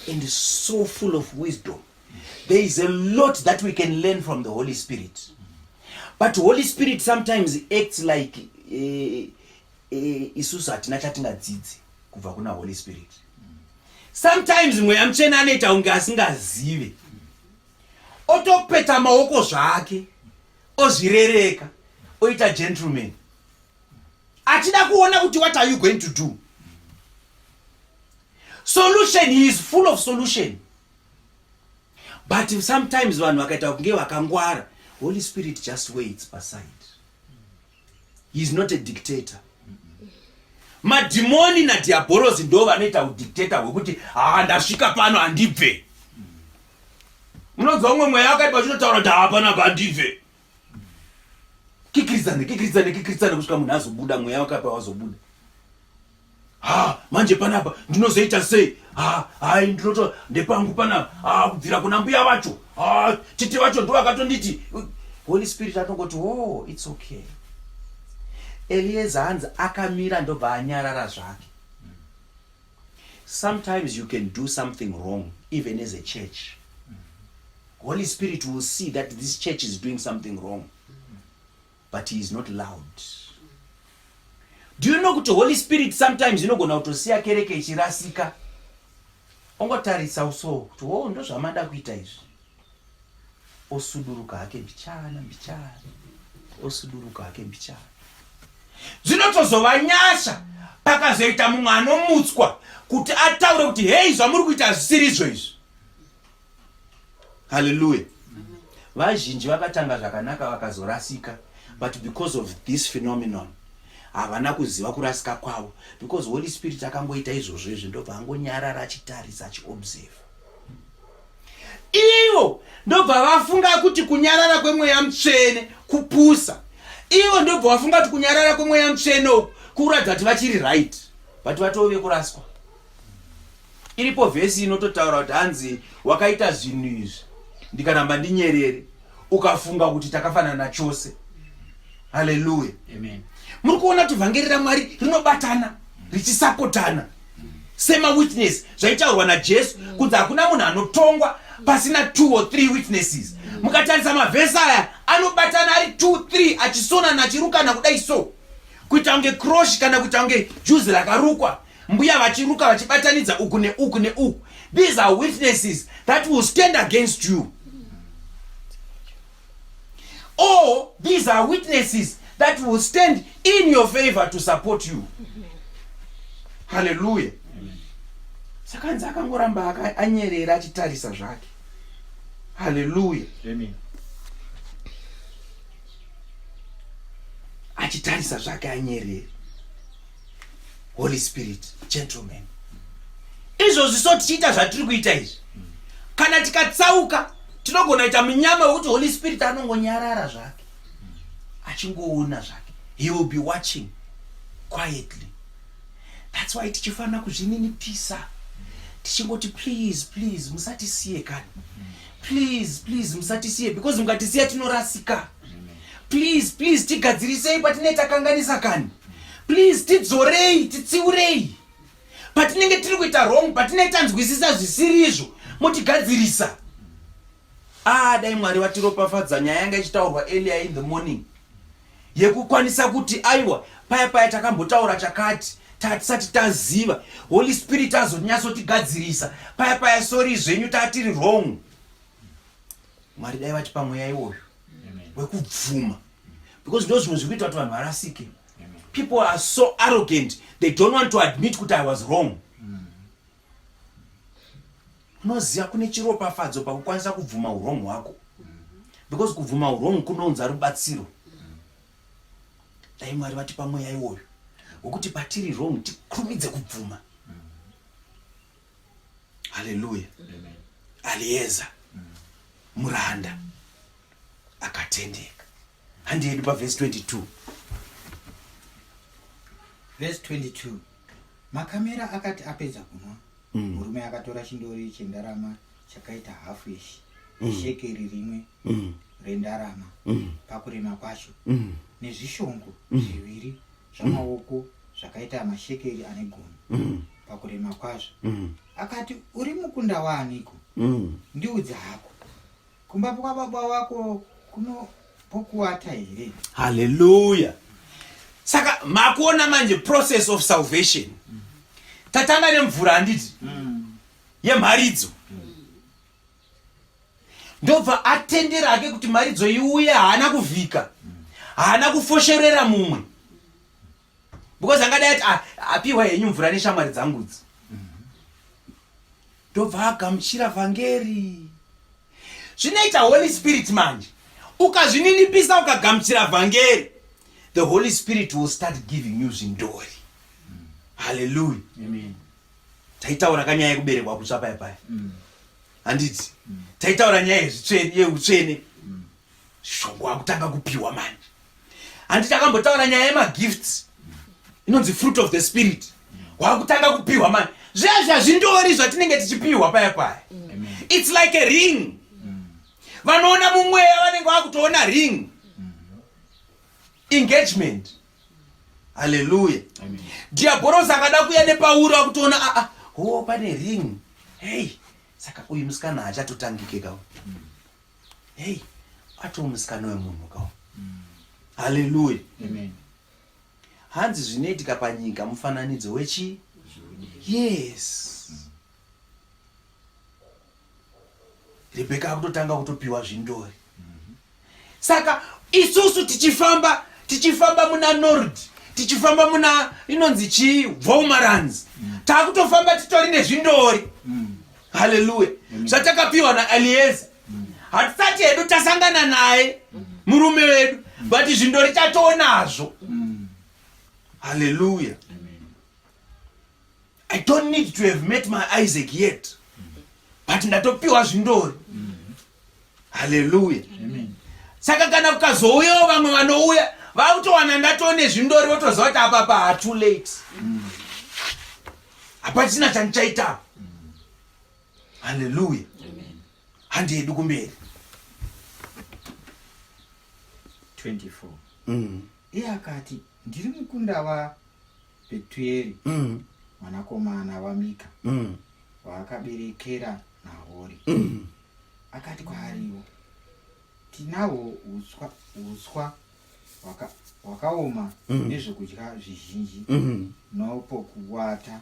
and so full of wisdom. There is a lot that we can learn from the Holy Spirit, but Holy Spirit sometimes acts like isusu hatina chatingadzidzi kubva kuna Holy Spirit. Sometimes mweya mutsvene anoita kunge asingazive, otopeta maoko zvake, ozvirereka, oita gentleman, achida kuona kuti what are you going to do. Solution, he is full of solution, but sometimes vanhu vakaita kunge vakangwara, Holy Spirit just waits aside. He is not a dictator. Madhimoni nadhiabhorosi ndo vanoita udictator hwekuti ha, ndasvika pano handibve. Munonzwa umwe mweya wakaipa uchinotaura kuti ha, panapa handibve, kikiridzane, kikiridzane, kikiridzane kusvika munhu azobuda, mweya wakaipa wazobuda. Ha, manje panapa ndinozoita sei? Ha, hai, ndinoto ndepangu panapa. Ha, kubvira kuna mbuya vacho, ha, tete vacho ndo vakatonditi. Holy Spirit atongoti, oh, it's okay. Eliezer hanzi akamira ndobva anyarara zvake. Sometimes you can do something wrong even as a church. Holy Spirit will see that this church is doing something wrong, but he is not loud. Do you know kuti Holy Spirit sometimes inogona kutosiya kereke ichirasika, ongotarisa so kuti o, ndo zvamada kuita izvi, osuduruka hake mbichana mbichana, osuduruka hake mbichana. Zvinotozova nyasha pakazoita mumwe anomutswa kuti ataure kuti hei, zvamuri kuita zvisiri izvo izvi. Haleluya. Vazhinji vakatanga zvakanaka vakazorasika, but because of this phenomenon havana kuziva kurasika kwavo, because Holy Spirit akangoita izvozvo izvi, ndobva angonyarara achitarisa, achiobserve. Ivo ndobva vafunga kuti kunyarara kwemweya mutsvene kupusa. Ivo ndobva vafunga kuti kunyarara kwemweya mutsvene uku kuratidza kuti vachiri right, but vatove kuraswa. Iripo vhesi inototaura kuti hanzi wakaita zvinhu izvi ndikaramba ndinyerere, ukafunga kuti takafanana chose. Haleluya. Muri kuona kuti vhangeri raMwari rinobatana richisapotana. Semawitness, zvaitaurwa naJesu kunzi hakuna munhu anotongwa pasina two or three witnesses. Mukatarisa mavhesi aya anobatana ari 2 3 achisonana achirukana kudai so kuita kunge kroshi kana kuita kunge juzi rakarukwa, mbuya vachiruka vachibatanidza uku neuku neuku. These are witnesses that will stand against you, or these are witnesses that will stand in your favor to support you. Hallelujah. Saka hanzi akangoramba anyerera achitarisa zvake. Hallelujah. Amen. Achitarisa zvake anyerere. Holy Spirit, gentlemen, izvozvi so tichiita zvatiri kuita izvi, kana tikatsauka tinogona kuita munyama wekuti Holy Spirit anongonyarara zvake achingoona zvake. He will be watching quietly. That's why tichifanira kuzvininipisa tichingoti, "Please, please, musatisiye kani. Please, please, musatisiye, because mukatisiya tinorasika. Please, please, tigadzirisei patinenge takanganisa kani. Please, tidzorei, titsiurei patinenge tiri kuita wrong, patinenge tanzwisisa zvisiri izvo, motigadzirisa." Ah, dai Mwari vatiropafadza. Nyaya yanga ichitaurwa earlier in the morning yekukwanisa kuti aiwa, paya paya takambotaura chakati tatisati taziva, Holy Spirit azonyatsotigadzirisa paya paya, sorry zvenyu, tatiri wrong. Mwari dai vatipa mweya iwoyo wekubvuma, because ndo zvimwe zviri kuita kuti vanhu varasike. People are so arrogant, they don't want to admit kuti I was wrong. Unoziva kune chiropafadzo pakukwanisa kubvuma urong hwako, because kubvuma urong kunounza rubatsiro. Dai Mwari vatipa mweya iwoyo wekuti patiri wrong tikurumidze kubvuma. Haleluya. Alieza, muranda akatendeka. Handi yedu pavhesi 22. Vhesi 22. Makamera akati apedza kunwa, murume akatora chindori chendarama chakaita hafu yeshekeri rimwe rendarama pakurema kwacho, nezvishongo zviviri zvamaoko zvakaita mashekeri ane gumi pakurema kwazvo. Akati, "Uri mukunda waaniko? Ndiudze hako. Kumba kwababa wako kuno pokuwata here?" Haleluya. Saka makuona manje process of salvation. Tatanga nemvura, handiti? Yemharidzo. Ndobva atendera hake kuti mharidzo iuye. Haana kuvhika, haana kufosherera mumwe, because angadai ati, "Ah, apiwa henyu mvura neshamwari dzangudzi." Ndobva agamuchira vhangeri. Zvinoita Holy Spirit manje, ukazvininipisa ukagamuchira vhangeri, the Holy Spirit will start giving you zvindori. Haleluya. Amen. Taitaura kanyaya yekuberekwa kutsva paya paya, handiti? Taitaura nyaya yeutsvene. Shongo akutanga kupiwa manje, handiti? Takambotaura nyaya yemagifts inonzi fruit of the Spirit. Wakutanga kupiwa manje zviya zvazvindori zvatinenge tichipiwa paya paya. It's like a ring. Vanoona mumweya vanenge vakutoona ring, engagement. Haleluya. Diabhoros akada kuya nepauri, akutoona, "Aa, ho, pane ring. Hei, saka uyu musikana haachatotangike kau. Hei, atoo musikana wemunhu kau." Haleluya. Amen. Hanzi zvinoitika panyika mufananidzo wechi. Yes, Rebheka akutotanga kutopiwa zvindori. Saka isusu tichifamba, tichifamba muna Nord, tichifamba muna inonzi chii, Wolmarans, taakutofamba titori nezvindori. Haleluya. Zvatakapiwa naElieza. Hatisati hedu tasangana naye murume wedu, but zvindori tatoonazvo. Haleluya. I don't need to have met my Isaac yet, but ndatopiwa zvindori. Haleluya. Amen. Saka kana kukazouyawo vamwe vanouya vakutowana ndatone zvindori, votoziva kuti apapa ha too late, hapachina chandichaita. Haleluya. Handi yedu kumberi. 24. Iye akati, "Ndiri mukunda waBhetueri." mwanakomana waMika waakaberekera Nahori. Akati kwaariwo, Tinahwo uswa, uswa hwaka- hwakaoma nezvokudya zvizhinji nopokuwata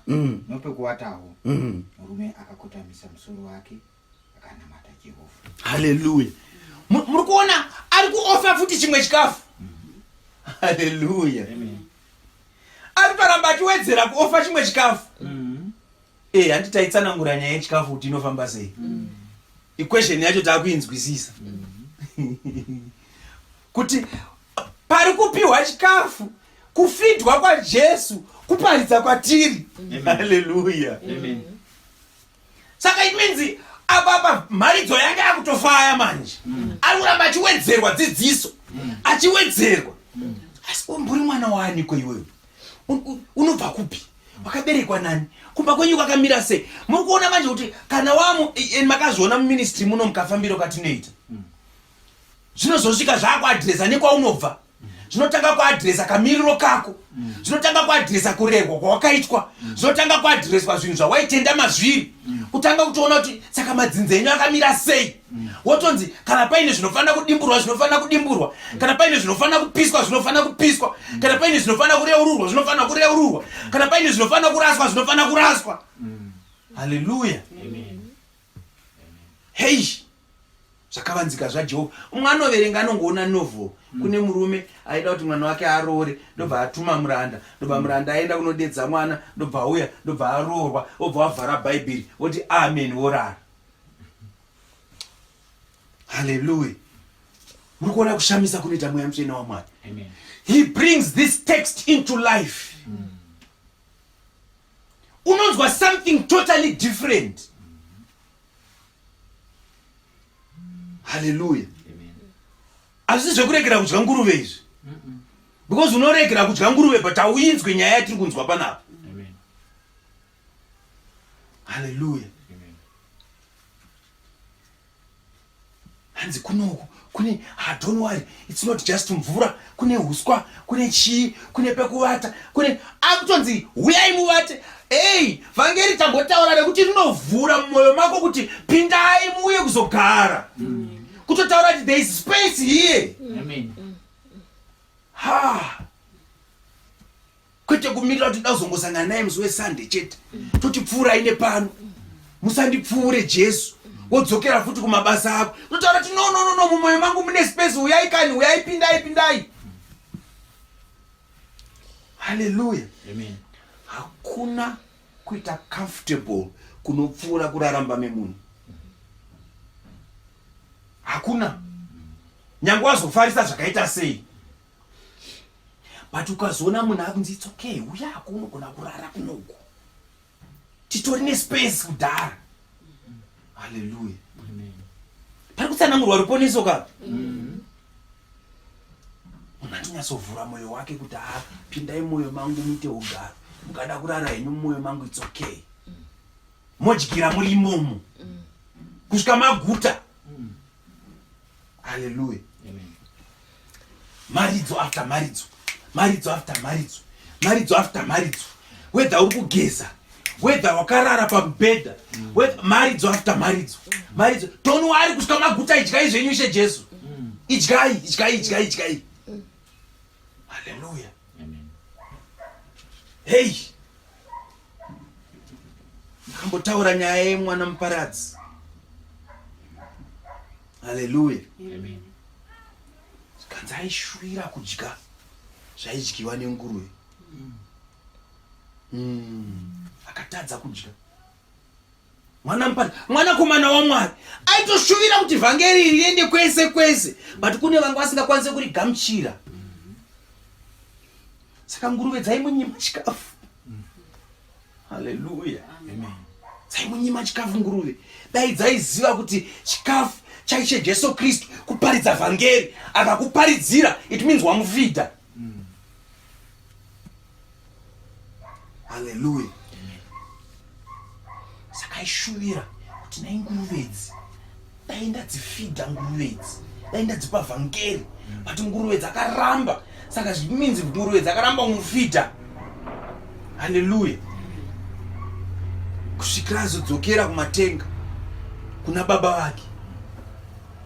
nopekuwatawo. Murume akakotamisa musoro wake akanamata Jehovha. Haleluya. Muri kuona ari kuofa futi chimwe chikafu. Haleluya. Ari kutoramba achiwedzera kuofa chimwe chikafu. Eh, handi taitsanangura nyaya yechikafu kuti inofamba sei. Equation yacho takuinzwisisa. Kuti pari kupiwa chikafu, kufidwa kwaJesu, kuparidza kwatiri. Haleluya. Amen. Saka it means apa apa mharidzo yange yakutofaya manje. Ari kuramba achiwedzerwa dzidziso. Achiwedzerwa. Asi umburi mwana waaniko iwewe? Unobva kupi? Wakaberekwa nani? Kumba kwenyu kwakamira sei? Muri kuona manje kuti kana wamu makazviona muministry muno mukafambiro katinoita. Zvinozosvika zvakuadresa nekwaunobva. Zvinotanga kuadresa kamiriro kako. Zvinotanga kuadresa kurerwa kwawakaitwa. Zvinotanga kuadreswa zvinhu zvawaitenda mazviri. Kutanga kutoona kuti saka madzinza enyu akamira sei. Wotonzi kana paine zvinofanira kudimburwa zvinofanira kudimburwa. Kana paine zvinofanira kupiswa zvinofanira kupiswa. Kana paine zvinofanira kureururwa zvinofanira kureururwa. Kana paine zvinofanira kuraswa zvinofanira kuraswa. Haleluya. Hei. Zvakavanzika zvaJehovha. Umwe anoverenga anongoona novel. Kune murume aida kuti mwana wake aroore, ndobva atuma muranda, ndobva muranda aenda kunodedza mwana, ndobva auya, ndobva aroorwa, obva wavhara Bhaibheri, woti amen worara. Haleluya. Muri kuona kushamisa kunoita Mweya Mutsvene waMwari. Amen. He brings this text into life. Unonzwa something totally different. Haleluya. Hazvisi zvekuregera kudya nguruve izvi. Because unoregera kudya nguruve but hauinzwe nyaya yatiri kunzwa panapa. Haleluya. Hanzi kunoku kune ah, don't worry, it's not just mvura, kune huswa, kune chii, kune pekuvata, kune akutonzi huyai muvate. Hey, vhangeri tambotaura rekuti rinovhura mumwoyo mako kuti pindai muuye kuzogara. Kutotaura kuti there is space here. Amen. Ha. Kwete kumirira kuti ndazongosangana naye musi weSunday chete. Toti pfuurai nepano. Musandipfuure Jesu. Wodzokera futi kumabasa ako. Totaura kuti no no no no mumwoyo mangu mune space, huyai kani, huyai pindai pindai. Hallelujah. Amen. Hakuna kuita comfortable kunopfuura kuraramba memunhu. Hakuna. Nyange wazofarisa zvakaita sei. But ukazoona munhu akunzi it's okay, uya hako unogona kurara kunoku. Titori nespace kudhara. Hallelujah. Pari kutsanangurwa ruponeso ka? Munhu atinyatsovhura mwoyo wake kuti ah, pindai mwoyo mangu muite ugaro. Mukada kurara henyu mumwoyo mangu it's okay. Modyira muri imomo. Kusvika maguta. Hallelujah. Amen. Maridzo after maridzo, maridzo after maridzo, maridzo after maridzo. Whether uri kugeza, whether wakarara pamubhedha, whether maridzo after maridzo, maridzo. Don't worry kusvika maguta, idyai zvenyu Ishe Jesu. Idyai, idyai, idyai, idyai. Hallelujah. Amen. Hey. Ndakambotaura nyaya yemwana muparadzi. Hallelujah. Amen. Zvikanzi aishuvira kudya zvaidyiwa nenguruve. Akatadza kudya. Mwana muparadzi, mwanakomana waMwari aitoshuvira kuti vhangeri iri riende kwese kwese, but kune vanga vasingakwanise kurigamuchira. Saka nguruve dzaimunyima chikafu. Hallelujah. Amen. Dzaimunyima chikafu nguruve. Dai dzaiziva kuti chikafu chaishe Jesu Kristu kuparidza vhangeri, akakuparidzira, it means wamufidha. Hallelujah. Saka aishuvira kuti nai nguruve idzi dai ndadzifidha nguruve idzi, dai ndadzipa vhangeri, but nguruve dzakaramba. Saka it means nguruve dzakaramba kumufidha. Hallelujah. Kusvikira azodzokera kumatenga kuna baba vake.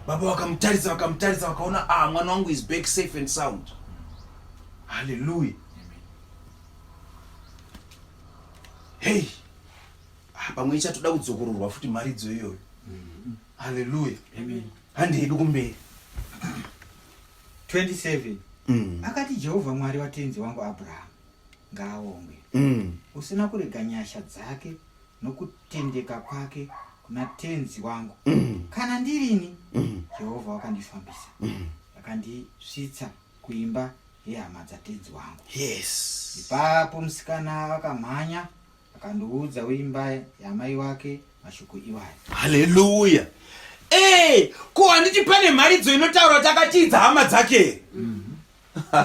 Baba vakamutarisa vakamutarisa vakaona ah mwana wangu is back safe and sound. Hallelujah. Hey. Ah, pamwe ichatoda kudzokororwa futi mharidzo iyoyo. Hallelujah. Amen. Handi hedu kumberi. 27 Akati Jehovha Mwari watenzi wangu Abrahamu ngaavongwe, usina kurega nyasha dzake nokutendeka kwake kuna tenzi wangu. Kana ndirini, Jehovha wakandifambisa, akandisvitsa kuimba yehama dzatenzi wangu. Yes. Ipapo musikana wakamhanya akandoudza weimba yamai wake mashoko iwayo. Haleluya. Eh, ko handiti pane mharidzo inotaura kuti akatiidza hama dzake here?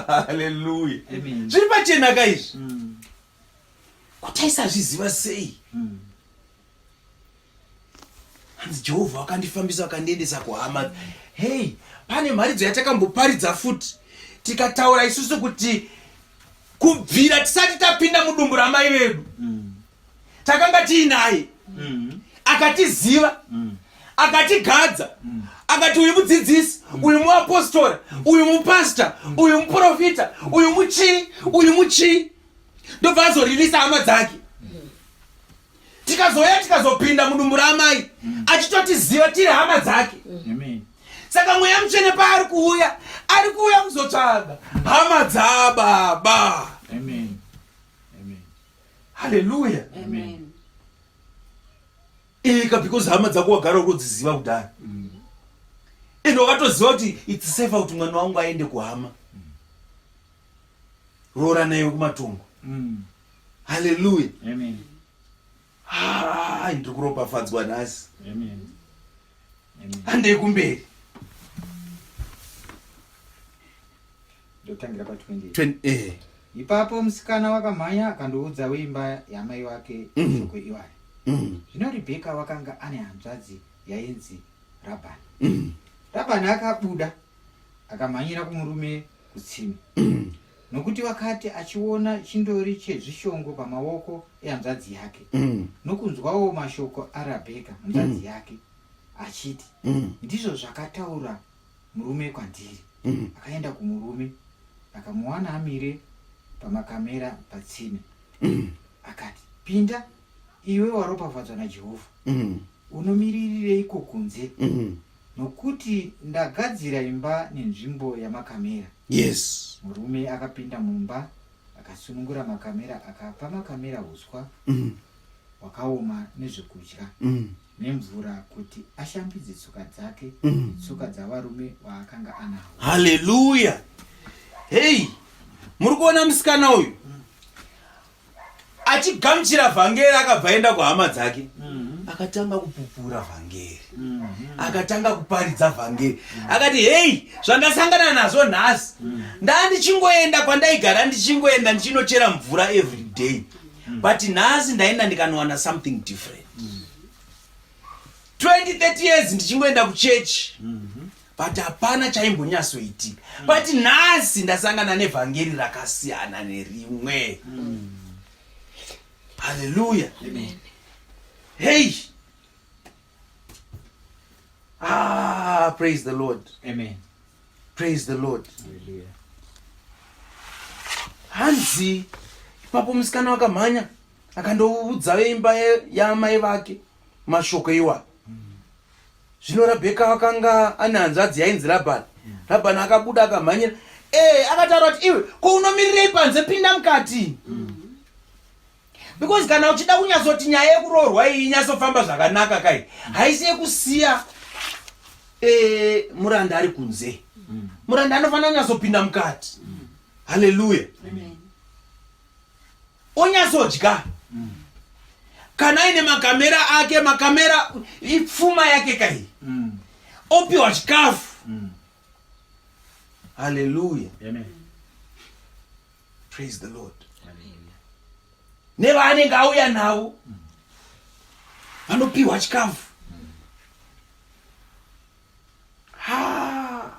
Haleluya. Amen. Zviri pachena ka izvi? Kuti aisazviziva sei? Hanzi Jehovha wakandifambisa akandiendesa kuhama. Hey, pane mharidzo yatakamboparidza futi tikataura isusu kuti kubvira tisati tapinda mudumbu ramai vedu takanga tiinaye akatiziva akatigadza akati uyu mudzidzisi uyu muapostora uyu mupasta uyu muprofita uyu muchii uyu muchii ndobva azoririsa hama dzake tikazouya tikazopinda mudumbu raamai achitotiziva tiri hama dzake. Amen. Saka Mweya Mutsvene paari kuuya, ari kuuya kuzotsvaga hama dzababa. Amen. Amen. Haleluya. Amen. Ika because hama dzako wagara unodziziva kudhara. Ende wakatoziva kuti it's safer kuti mwana wangu aende kuhama. Roora naye kumatongo. Haleluya. Amen. Ah, ndiri kuropafadzwa nhasi. Amen. Amen. Handei kumberi. Ndotangira pa 28. 20, eh. Ipapo musikana wakamhanya akandoudza weimba yamai wake mashoko iwayo. Zvino Ribheka wakanga ane hanzvadzi yainzi Rabhani. Rabhani akabuda akamhanyira kumurume kutsime. Nokuti wakati achiona chindori chezvishongo pamaoko ehanzvadzi yake, nokunzwawo mashoko aRabheka hanzvadzi yake, achiti, Ndizvo zvakataura murume kwandiri. Akaenda kumurume, akamuwana amire pamakamera patsime. Akati, Pinda, iwe waropafadzwa naJehovha. Unomiriririreiko kunze? Nokuti ndagadzira imba nenzvimbo yamakamera. Yes. Murume akapinda mumba, akasunungura makamera, akapa makamera uswa hwakaoma nezvekudya, nemvura kuti ashambidze tsoka dzake netsoka dzavarume vaakanga anavo. Haleluya. Hey, muri kuona musikana uyu achigamuchira vhangeri akabva aenda kuhama dzake. Akatanga kupupura vhangeri. Akatanga kuparidza vhangeri. Akati, hei, zvandasangana nazvo nhasi, ndandichingoenda kwandaigara ndichingoenda ndichinochera mvura every day. But nhasi ndaenda ndikanowana something different. 20, 30 years ndichingoenda kuchechi. But hapana chaimbonyatsoitika. But nhasi ndasangana nevhangeri rakasiyana nerimwe. Haleluya. Amen. Hey. Ah, praise the Lord. Amen. Praise the Lord. Hallelujah. Hanzi ipapo musikana wakamhanya akandoudza veimba yaamai vake mashoko iwayo. Zvino Rabheka akanga ane hanzvadzi yainzi Rabhani. Rabhani akabuda akamhanyira. Eh, akataura kuti iwe, ko unomirirei panze, pinda mukati. Because kana uchida kunyatsoti nyaya yekuroorwa iyi inyatsofamba zvakanaka kai, haisi yekusiya muranda ari kunze. Muranda anofanira kunyatsopinda mukati. Haleluya. Amen. Onyatsodya. Kana aine makamera ake, makamera ipfuma yake kai. Opiwa chikafu. Haleluya. Amen. Praise the Lord. Nevaanenge auya navo vanopiwa chikafu. Ha!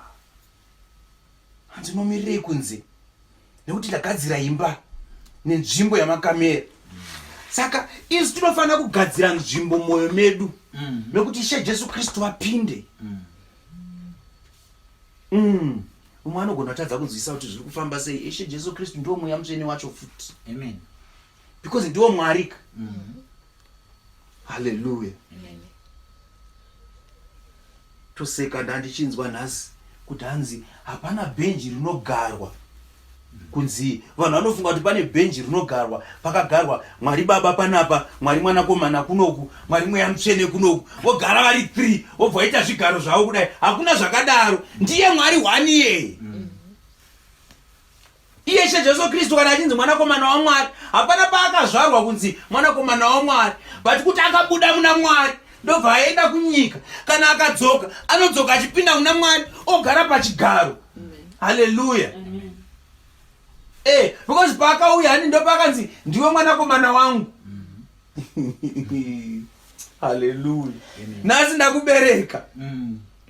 Hanzi unomirirei kunze? Nekuti ndagadzira imba nenzvimbo yamakamera. Saka isu tinofanira kugadzira nzvimbo mwoyo medu mekuti Ishe Jesu Kristu vapinde. Umwe anogona kutadza kunzwisisa kuti zviri kufamba sei. Ishe Jesu Kristu ndiwo Mweya Mutsvene wacho futi. Amen. Because ndiwo Mwari ka. Haleluya. Toseka ndandichinzwa nhasi kuti hanzi hapana bhenji rinogarwa kunzi vanhu vanofunga kuti pane bhenji rinogarwa pakagarwa Mwari Baba panapa, Mwari Mwanakomana kunoku, Mwari Mweya Mutsvene kunoku, vogara vari 3 vobva vaita zvigaro zvavo kudai. Hakuna zvakadaro, ndiye Mwari one iyeye. Iye Ishe Jesu Kristu kana achinzi Mwanakomana waMwari, hapana paakazvarwa kunzi Mwanakomana waMwari, but kuti akabuda muna Mwari ndobva aenda kunyika. Kana akadzoka, anodzoka achipinda muna Mwari ogara pachigaro. Haleluya. Because paakauya hani ndopaakanzi ndiwe mwanakomana wangu. Haleluya. Nhasi ndakubereka.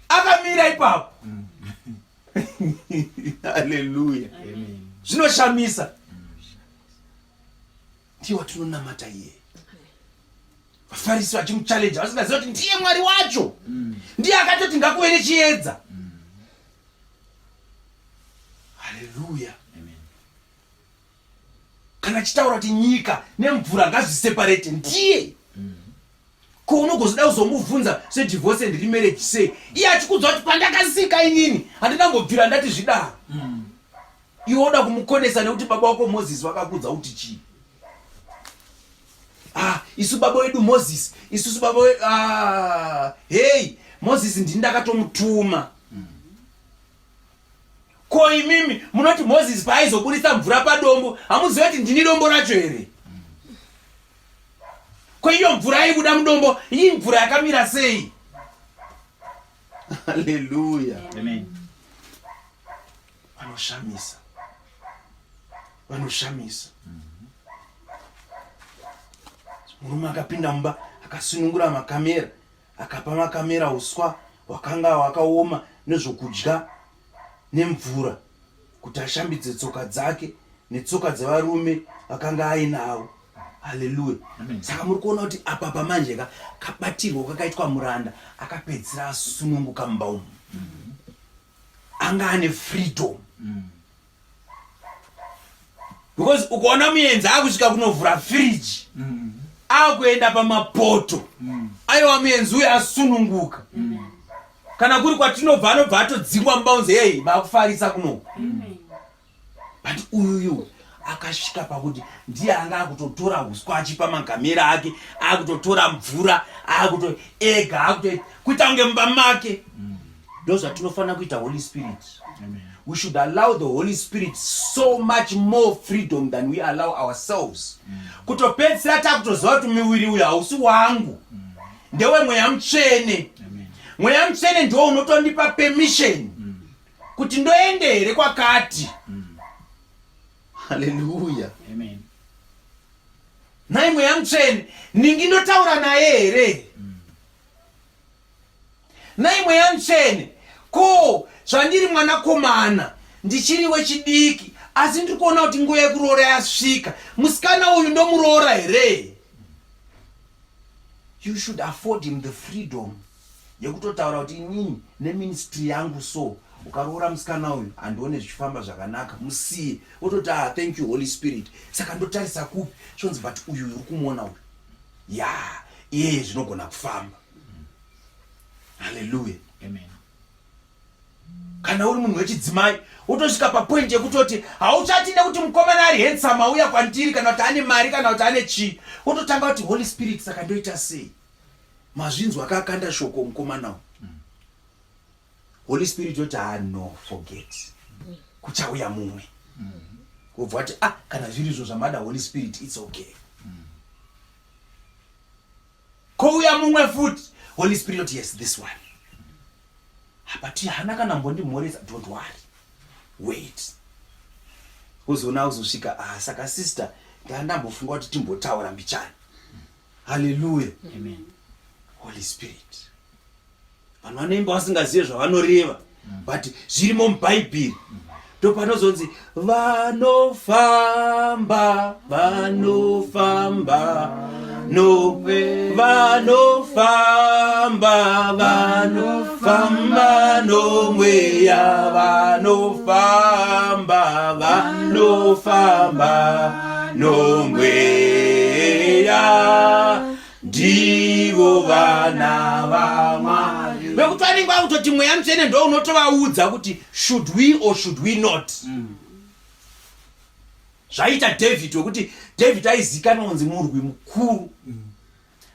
Akamira ipapo. Haleluya. Zvinoshamisa. Ndiye watinonamata iye. VaFarisi vachimuchallenge vasingaziva kuti ndiye Mwari wacho. Ndiye akatoti ngakuve nechiedza. Haleluya. Kana achitaura kuti nyika nemvura ngazviseparate, ndiye. Ko unogozoda kuzomubvunza zvedivorce and remarriage sei iye achikuudza kuti pandakasika inini handina kumbobvira ndati zvidaro. Iwe woda kumukonesa nekuti baba wako Moses vakakuudza kuti chii? Isu baba wedu Moses, isusu baba wedu, hey, Moses ndini ndakatomutuma. Ko imimi munoti Moses paaizoburitsa mvura padombo, hamuzivi kuti ndini dombo racho here? Ko iyo mvura yaibuda mudombo, iyi mvura yakamira sei? Haleluya. Amen. Vanoshamisa. Vanoshamisa. Murume akapinda mumba akasunungura makamera, akapa makamera uswa hwakanga hwakaoma nezvokudya nemvura kuti ashambidze tsoka dzake netsoka dzevarume vakanga ainavo. Haleluya. Saka muri kuona kuti apa pamanje ka kabatirwo kakaitwa muranda akapedzisira asununguka mumba umu. Anga ane freedom. Because ukaona muenzi akusvika kunovhura fridge, akuenda pamapoto, aiwa muenzi uyu asununguka. Kana kuri kwatinobva anobva atodzingwa mumba unzi hey, makufarisa kunoku. But uyuyu akasvika pakuti ndiye anga akutotora uswa achipa magamera ake, akutotora mvura, akuto ega, akuto kuita kunge mumba make. Ndozvatinofanira kuita Holy Spirit. Amen. We should allow the Holy Spirit so much more freedom than we allow ourselves. Kutopedzisira takutoziva kuti muviri uyu hausi wangu, ndewe Mweya Mutsvene. Amen. Mweya Mutsvene ndiwo unotondipa permission kuti ndoende here kwakati. Haleluya. Amen. Nhai Mweya Mutsvene, ningi ndotaura naye here? Nhai Mweya Mutsvene, ko zvandiri mwanakomana ndichiri wechidiki, asi ndiri kuona kuti nguva yekuroora yasvika, musikana uyu ndomuroora here? You should afford him the freedom yekutotaura kuti inini neministry yangu so, ukaroora musikana uyu handione zvichifamba zvakanaka, musiye. Wototi thank you Holy Spirit. Saka ndotarisa kupi? Zvonzi but uyu uri kumuona uyu, ya iyeye zvinogona kufamba. Haleluya. Amen. Kana uri munhu wechidzimai wotosvika papoint yekutoti hauchati nekuti mukomana ari handsome auya kwandiri, kana kuti ane mari, kana kuti ane chii, wototanga kuti Holy Spirit, saka ndoita sei? Mazvinzwa akakanda shoko mukomana uyu. Holy Spirit yoti no, forget, kuchauya mumwe. Wobva wati kana zviri izvo zvamada Holy Spirit, it's okay. Kouya mumwe futi, Holy Spirit yoti yes, this one. But hana kana mbondimhoresa, don't worry, wait. Uzoona uzosvika, saka sister, ndandambofunga kuti timbotaura mbichana. Haleluya. Amen. Holy Spirit. Vanhu vanoimba vasingazive zvavanoreva, but zvirimo muBhaibheri. Ndopanozonzi vanofamba, vanofamba no, vanofamba, vanofamba nomweya, vanofamba, vanofamba nomweya, ndivo vana vaMwari. Vekuti vanenge vakutoti Mweya Mutsvene ndo unotovaudza kuti should we or should we not. Zvaita David, wekuti David aizikanwa kunzi murwi mukuru.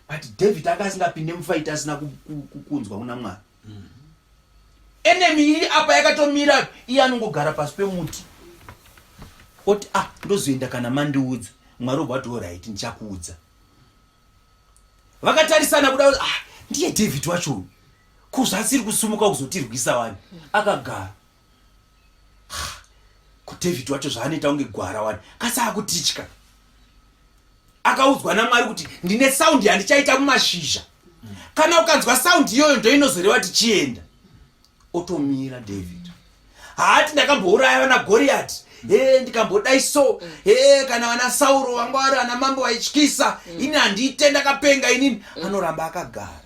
But David anga asingapinde mufight asina kunzwa kuna Mwari. Enemy iri apa yakatomira, iye anongogara pasi pemuti oti, "Ah, ndozoenda kana mandiudza." Mwari obva ati, "Alright, ndichakuudza." Vakatarisana kuda, "Ah, ndiye David wacho uyu, ko zvasiri kusumuka kuzotirwisa wani akagara? Ko David wacho zvaanoita kunge gwara wani, kasi akutitya?" Akaudzwa naMwari kuti, "Ndine sound yandichaita mumashizha. Kana ukanzwa sound iyoyo, ndo inozoreva tichienda." Otomira David. Haati, "Ndakambouraya vana Goriati, he, ndikambodai so, he, kana vana Sauro vanga vari vana mambo vaityisa, ini handiite, ndakapenga inini." Anoramba akagara.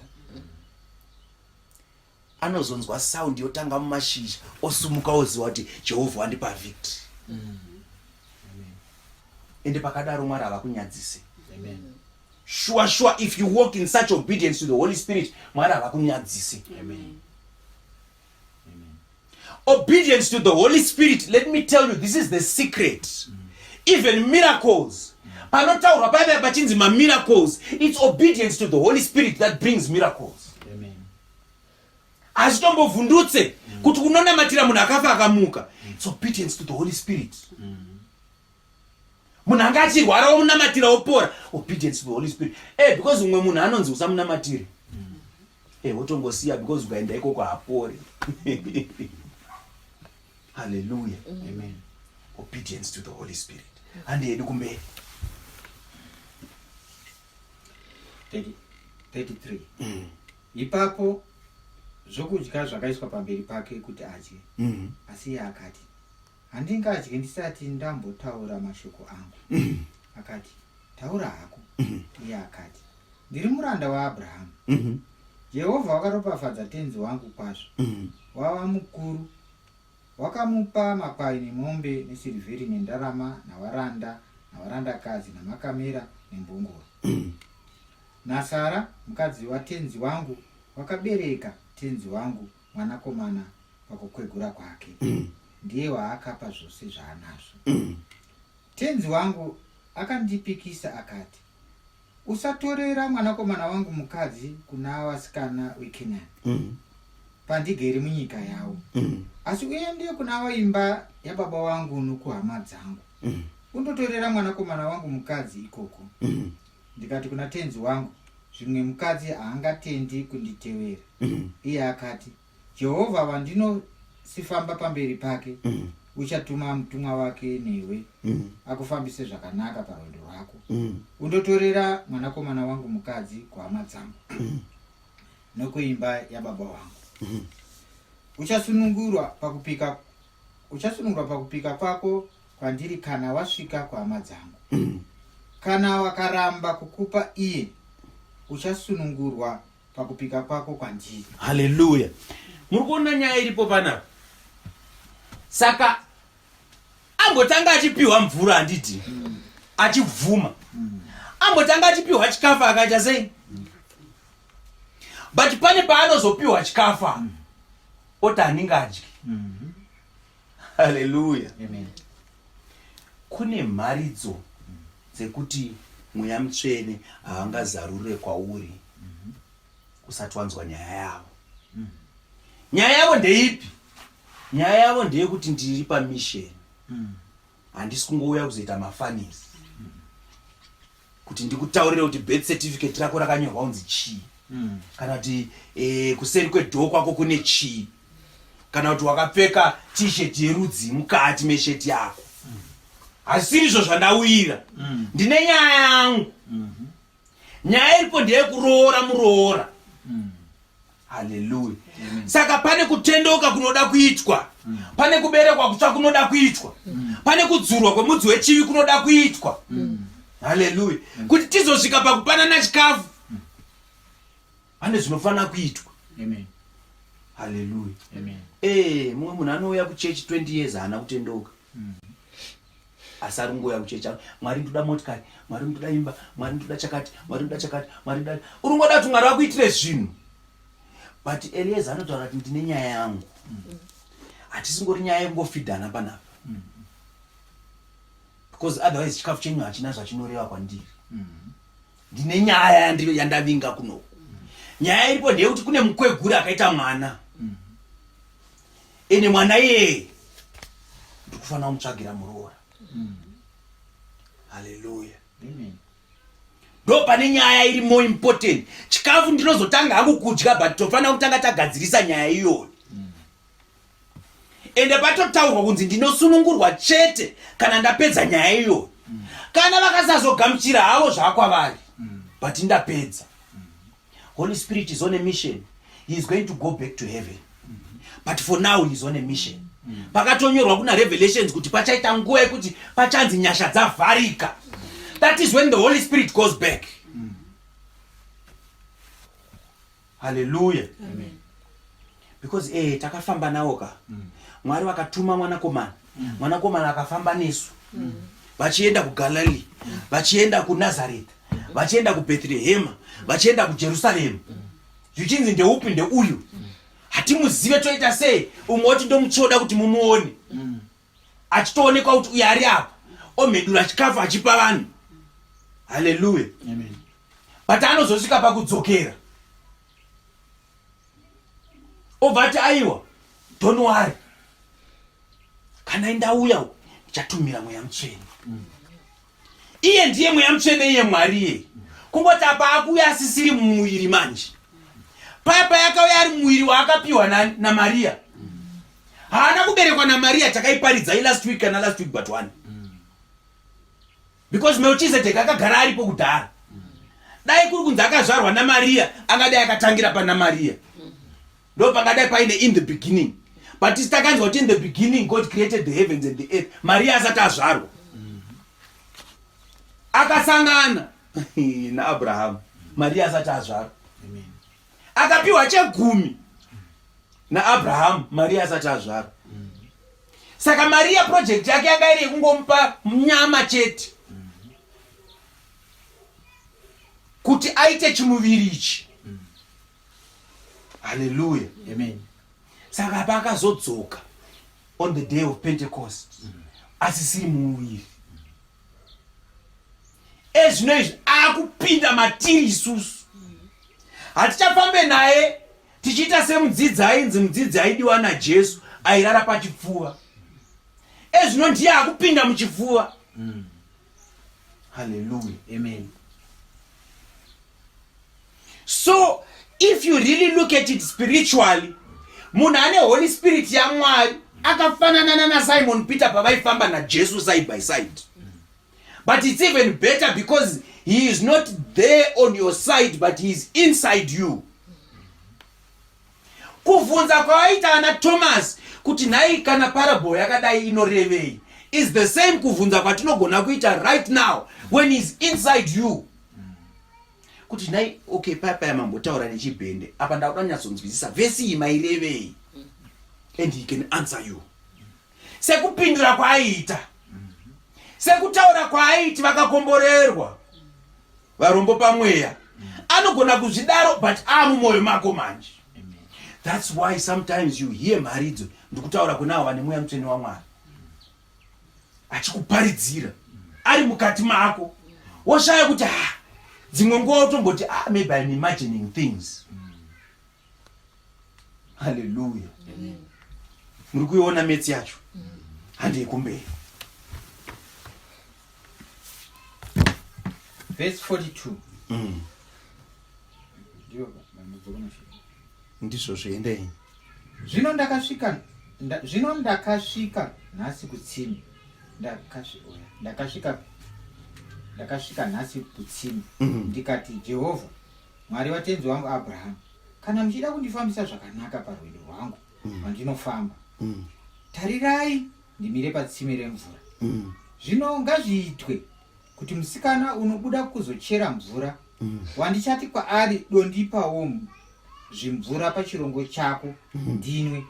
Anozonzwa sound yotanga mumashizha, osumuka, oziva kuti Jehovha wandipa victory. Ende pakadaro Mwari havakunyadzise. Sure sure, if you walk in such obedience to the Holy Spirit, Mwari havakunyadzise. Obedience to the Holy Spirit, let me tell you, this is the secret. Even miracles, panotaurwa paiva pachinzi mamiracles, it's obedience to the Holy Spirit that brings miracles. Hazvitombovhundutse kuti unonamatira munhu akafa akamuka. It's obedience to the Holy Spirit. Munhu anga achirwara, womunamatira, wopora. Obedience to the Holy Spirit. Because umwe munhu anonzi usamunamatire, wotongosiya, because ukaenda ikoko hapori. Haleluya. Amen. Obedience to the Holy Spirit. Handi yedu kumberi. 30 33. Ipapo zvokudya zvakaiswa pamberi pake kuti adye, asi iye akati, "Handingadyi ndisati ndambotaura mashoko angu." Akati, "Taura hako." Iye akati, "Ndiri muranda waAbhurahamu. Jehovha wakaropafadza tenzi wangu kwazvo, wava mukuru. Wakamupa makwai nemombe nesirivheri nendarama navaranda navarandakadzi namakamera nembongoro. NaSara mukadzi watenzi wangu wakabereka tenzi wangu mwanakomana pakukwegura kwake, ndiye waakapa zvose zvaanazvo. Tenzi wangu akandipikisa akati, 'Usatorera mwanakomana wangu mukadzi kuna vasikana veKenani pandigere munyika yavo, asi uende kuna vaimba yababa wangu nokuhama dzangu, undotorera mwanakomana wangu mukadzi ikoko.' Ndikati kuna tenzi wangu, 'Zvimwe mukadzi haangatendi kunditevera.' Iye akati, 'Jehovha wandinosifamba pamberi pake uchatuma mutumwa wake newe, akufambise zvakanaka parwendo rwako, undotorera mwanakomana wangu mukadzi kuhama dzangu nokuimba yababa wangu. Uchasunungurwa pakupika kwako kwandiri kana wasvika kuhama dzangu. Kana wakaramba kukupa iye, uchasunungurwa pakupika kwako kwandiri." Haleluya. Muri kuona nyaya iripo panapa? Saka ambotanga achipiwa mvura, handiti? Achibvuma. Ambotanga achipiwa chikafu, akaita sei? But pane paanozopiwa chikafu, oti handingadyi. Haleluya. Amen. Kune mharidzo dzekuti Mweya Mutsvene haangazarurire kwauri usati wanzwa nyaya yavo. Nyaya yavo ndeipi? Nyaya yavo ndeyekuti ndiri pamission, handisi kungouya kuzoita mafunnies kuti ndikutaurire kuti birth certificate rako rakanyorwa kunzi chii, kana kuti kuseri kwedoor kwako kune chii, kana kuti wakapfeka T-shirt yerudzi mukati mesheti yako. Hasirizvo zvandauyira. Ndine nyaya yangu. Nyaya iripo ndeyekuroora muroora. Haleluya. Saka pane kutendeuka kunoda kuitwa. Pane kuberekwa kutsva kunoda kuitwa. Pane kudzurwa kwemudzi wechivi kunoda kuitwa. Haleluya. Kuti tizosvika pakupanana chikafu. Pane zvinofanira kuitwa. Amen. Haleluya. Amen. Eh, mumwe munhu anouya kuchechi 20 years haana kutendeuka. Asi ari kungouya kuchechi Mwari ndoda motikari, Mwari ndoda imba, Mwari ndoda chakati, Mwari ndoda chakati, Mwari ndoda. Uri kungoda kuti Mwari vakuitire zvinhu. But Eliezer anotaura kuti ndine nyaya yangu. Hatisingori nyaya yekungofidhana panapa. Because otherwise chikafu chenyu hachina zvachinoreva kwandiri. Ndine nyaya yandavinga kunoku. Nyaya iripo ndeyekuti kune mukweguri akaita mwana. Ende mwana iyeye ndikufanira kumutsvagira muroora. Haleluya. Ndo pane nyaya iri more important. Chikafu ndinozotanga hangu kudya but tofanira kutanga tagadzirisa nyaya iyoyo. Ende patotaurwa kunzi ndinosunungurwa chete kana ndapedza nyaya iyoyo. Kana vakasazogamuchira havo zvakwavari, but ndapedza. Holy Spirit is on a mission. He is going to go back to heaven. But for now he is on a mission. Pakatonyorwa kuna Revelations kuti pachaita nguva yekuti pachanzi nyasha dzavharika. That is when the Holy Spirit goes back. Hallelujah. Amen. Because takafamba nawo ka. Mwari vakatuma mwanakomana. Mwanakomana akafamba nesu. Vachienda kuGalilee, vachienda kuNazareth, vachienda kuBethlehema, vachienda kuJerusarema. Zvichinzi ndeupi ndeuyu. Hatimuzive toita sei? Umwe oti ndomutsvoda kuti mumuone. Achitoonekwa kuti uyu ari apa. Omhedura chikafu achipa vanhu. Hallelujah. Amen. But anozosvika pakudzokera. Obva ati aiwa, don't worry. Kana ndauya ndichatumira Mweya Mutsvene. Iye ndiye Mweya Mutsvene, iye Mwari iye. Kungoti apa akuuya asisiri mumuviri manje. Paya paya akauya ari muviri waakapiwa naMaria. Haana kuberekwa naMaria, takaiparidza last week kana last week but one. Because Melchizedek akagara aripo kudhara. Dai kuri kunzi akazvarwa naMaria, angadai akatangira pana Maria. Ndo pangadai paine in the beginning. But isu takanzwa kuti in the beginning God created the heavens and the earth. Maria asati azvarwa. Akasangana naAbraham. Maria asati azvarwa. Akapiwa chegumi naAbraham, Maria asati azvarwa. Saka Maria project yake yanga iri yekungomupa nyama chete kuti aite chimuviri ichi. Hallelujah. Amen. Saka apa akazodzoka on the day of Pentecost asisiri mumuviri. Ezvino izvi akupinda matiri isusu. Hatichafambe naye tichiita semudzidzi ainzi mudzidzi aidiwa naJesu airara pachipfuva. Ezvino ndiye akupinda muchipfuva. Hallelujah. Amen. So if you really look at it spiritually, munhu ane Holy Spirit yaMwari akafanana na Simon Peter pavaifamba naJesu side by side. But it's even better because he is not there on your side, but he is inside you. Kuvhunza kwavaita ana Thomas kuti nhai kana parable yakadai inorevei is the same kuvhunza kwatinogona kuita right now when he is inside you. Kuti nhai, okay, paya paya mambotaura nechibhende apa ndakuda kunyatsonzwisisa vhesi iyi mairevei, and he can answer you sekupindura kwaaiita, sekutaura kwaaiti vakakomborerwa varombo pamweya. Anogona kuzvidaro but amumwoyo mako manje. That's why sometimes you hear mharidzo ndikutaura kuna avo vane Mweya Mutsvene waMwari achikuparidzira ari mukati mako, woshaya kuti dzimwe nguva wotomboti maybe I'm imagining things. Hallelujah. Muri kuiona metsi yacho? Handei kumberi. Verse 42. Ndizvo zviendei. Zvino ndakasvika nhasi kutsime. Ndakasvika nhasi kutsime. Ndikati, Jehovha, Mwari watenzi wangu Abraham, Kana muchida kundifambisa zvakanaka parwendo rwangu rwandinofamba, tarirai ndimire patsime remvura. Zvino ngazviitwe kuti musikana unobuda kuzochera mvura, wandichati kwaari, Dondipawo zvimvura pachirongo chako ndinwe.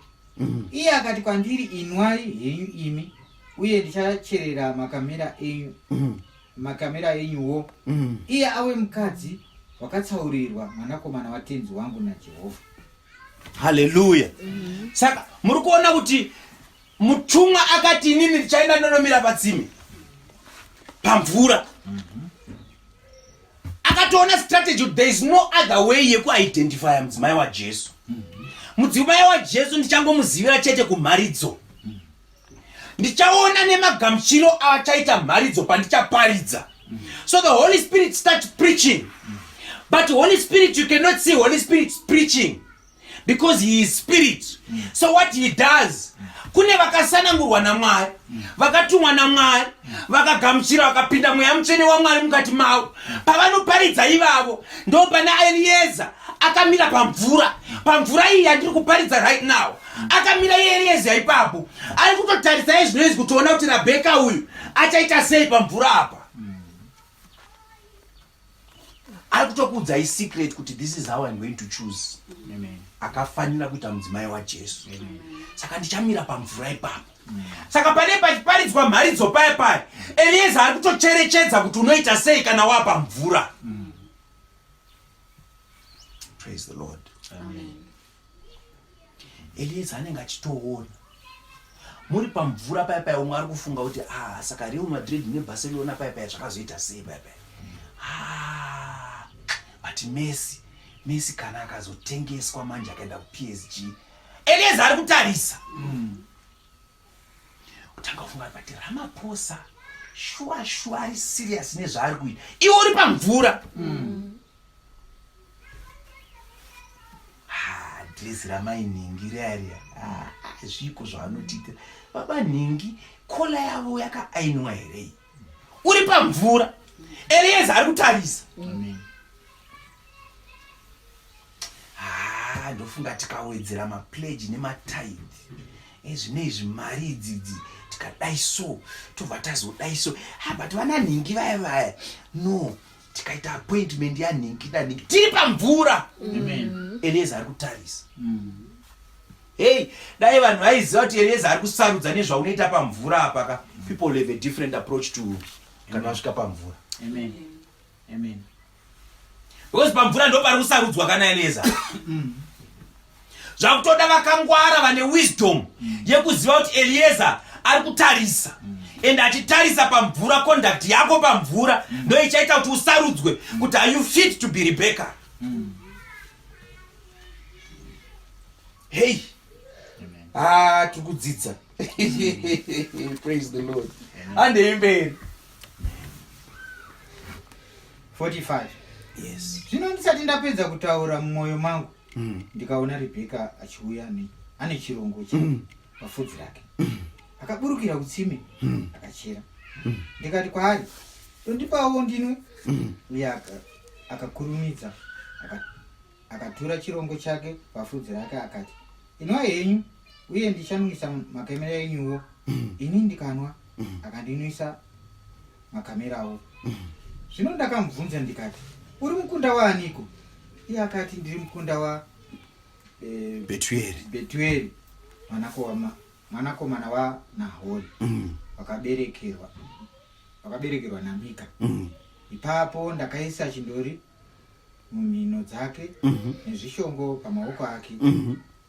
Iye akati kwandiri, Inwai henyu imi, uye ndichacherera makamera enyu makamera enyuwo. Iye ave mukadzi wakatsaurirwa mwanakomana watenzi wangu naJehovha. Haleluya. Saka muri kuona kuti mutumwa akati inini ndichaenda ndonomira patsime pamvura. Akatoona strategy kuti there is no other way yekuidentifya mudzimai waJesu. Mudzimai waJesu ndichangomuzivira chete kumharidzo. Ndichaona nemagamuchiro achaita mharidzo pandichaparidza. So the Holy Spirit start preaching. But Holy Spirit, you cannot see Holy Spirit preaching because he is spirit. So what he does, kune vakasanangurwa naMwari, vakatumwa naMwari, vakagamuchira, vakapinda mweya mutsvene waMwari mukati mavo. Pavanoparidza ivavo, ndo pana Elieza akamira pamvura. Pamvura iyi yandiri kuparidza right now, akamira iye Elieza ipapo, ari kutotarisa izvino izvi kutoona kuti Rabheka uyu achaita sei pamvura apa. Ari kutokuudzai secret kuti this is how I'm going to choose. Amen. Akafanira kuita mudzimai waJesu. Saka ndichamira pamvura ipapo. Saka pane pachiparidzwa mharidzo paya paya, Elieza ari kutocherechedza kuti unoita sei kana wapa mvura. Praise the Lord. Amen. Elieza anenge achitoona muri pamvura paya paya, umwe ari kufunga kuti ah, saka Real Madrid neBarcelona paya paya zvakazoita sei paya paya. Ah, but Messi kana akazotengeswa manje akaenda kuPSG, Elieza ari kutarisa. Kutanga kufunga but Ramaphosa shuwa shuwa ari serious nezvaari kuita. Iwe uri pamvura. Ah, dress ramai nhingi riya riya. Ah, zviiko zvaanotiitira. Baba nhingi kola yavo yakaainwa here iyi? Uri pamvura. Elieza ari kutarisa. Amen. Ah, ndofunga tikawedzera mapledge nematithe ezvine izvi mari idzidzi tikadai so tobva tazodai so. Ah, but vana nhingi vaya vaya no, tikaita appointment yanhingi nanhingi tiri pamvura. Amen. Elieza ari kutarisa. Hey, dai vanhu vaiziva kuti Elieza ari kusarudza nezvaunoita pamvura apa ka, people have a different approach to kana vasvika pamvura. Amen. Amen. Because pamvura ndo pari kusarudzwa kana Elieza. Zvakutoda vakangwara vane wisdom yekuziva kuti Elieza ari kutarisa. And achitarisa pamvura, conduct yako pamvura ndo ichaita kuti usarudzwe kuti are you fit to be Rebecca. Hey. Amen. Ah, tiri kudzidza. Praise the Lord. Handei mberi. 45. Yes. Zvino ndisati ndapedza kutaura mumwoyo mangu, ndikaona Rebheka achiuya ane chirongo chake pafudzi rake, akaburukira kutsime akachera. Ndikati kwaari, Dondipawo ndinwe. Uye akakurumidza akatura chirongo chake pafudzi rake, akati, Inwai henyu, uye ndichanwisa makamera enyuwo. Ini ndikanwa, akandinwisa makamerawo. Zvino ndakamubvunza ndikati, Uri mukunda waaniko? Iye akati, Ndiri mukunda wa Betueri. Betueri, mwanakomana waNahori, wakaberekerwa naMika. Ipapo ndakaisa chindori mumhino dzake nezvishongo pamaoko ake,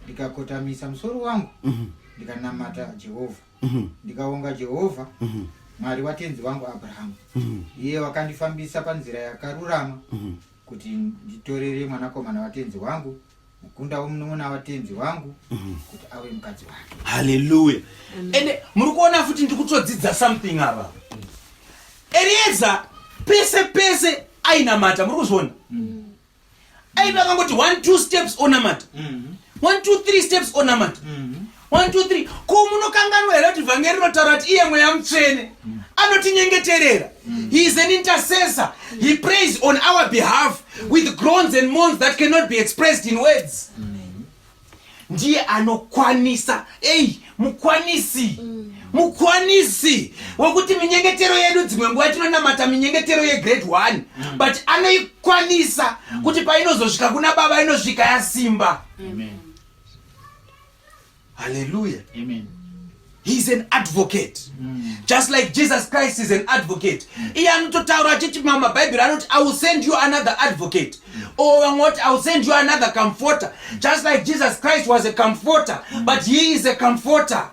ndikakotamisa musoro wangu, ndikanamata Jehovha. Ndikaonga Jehovha, Mwari watenzi wangu Abrahamu, iye wakandifambisa panzira yakarurama kuti nditorere mwanakomana watenzi wangu mukunda womunun'una watenzi wangu kuti ave mukadzi wake. Haleluya. Ende muri kuona futi ndiri kutodzidza something apa. Elieza pese pese ainamata, muri kuzviona? Aiva akangoti 1 2 steps onamata. 1 2 3 steps onamata. 1 2 3. Ko munokanganwa here kuti vhangeri rinotaura kuti iye mweya mutsvene? Anotinyengeterera. He is an intercessor. He prays on our behalf with groans and moans that cannot be expressed in words. Ndiye anokwanisa, ei, mukwanisi, mukwanisi wekuti minyengetero yedu dzimwe nguva tinonamata minyengetero yegrade 1, but anoikwanisa kuti painozosvika kuna Baba inosvika yasimba. Amen. Hallelujah. Amen. He is an advocate. Just like Jesus Christ is an advocate. Iye anototaura achiti mabhaibheri anoti, "I will send you another advocate," or vamwe vati, "I will send you another comforter." Just like Jesus Christ was a comforter, but he is a comforter.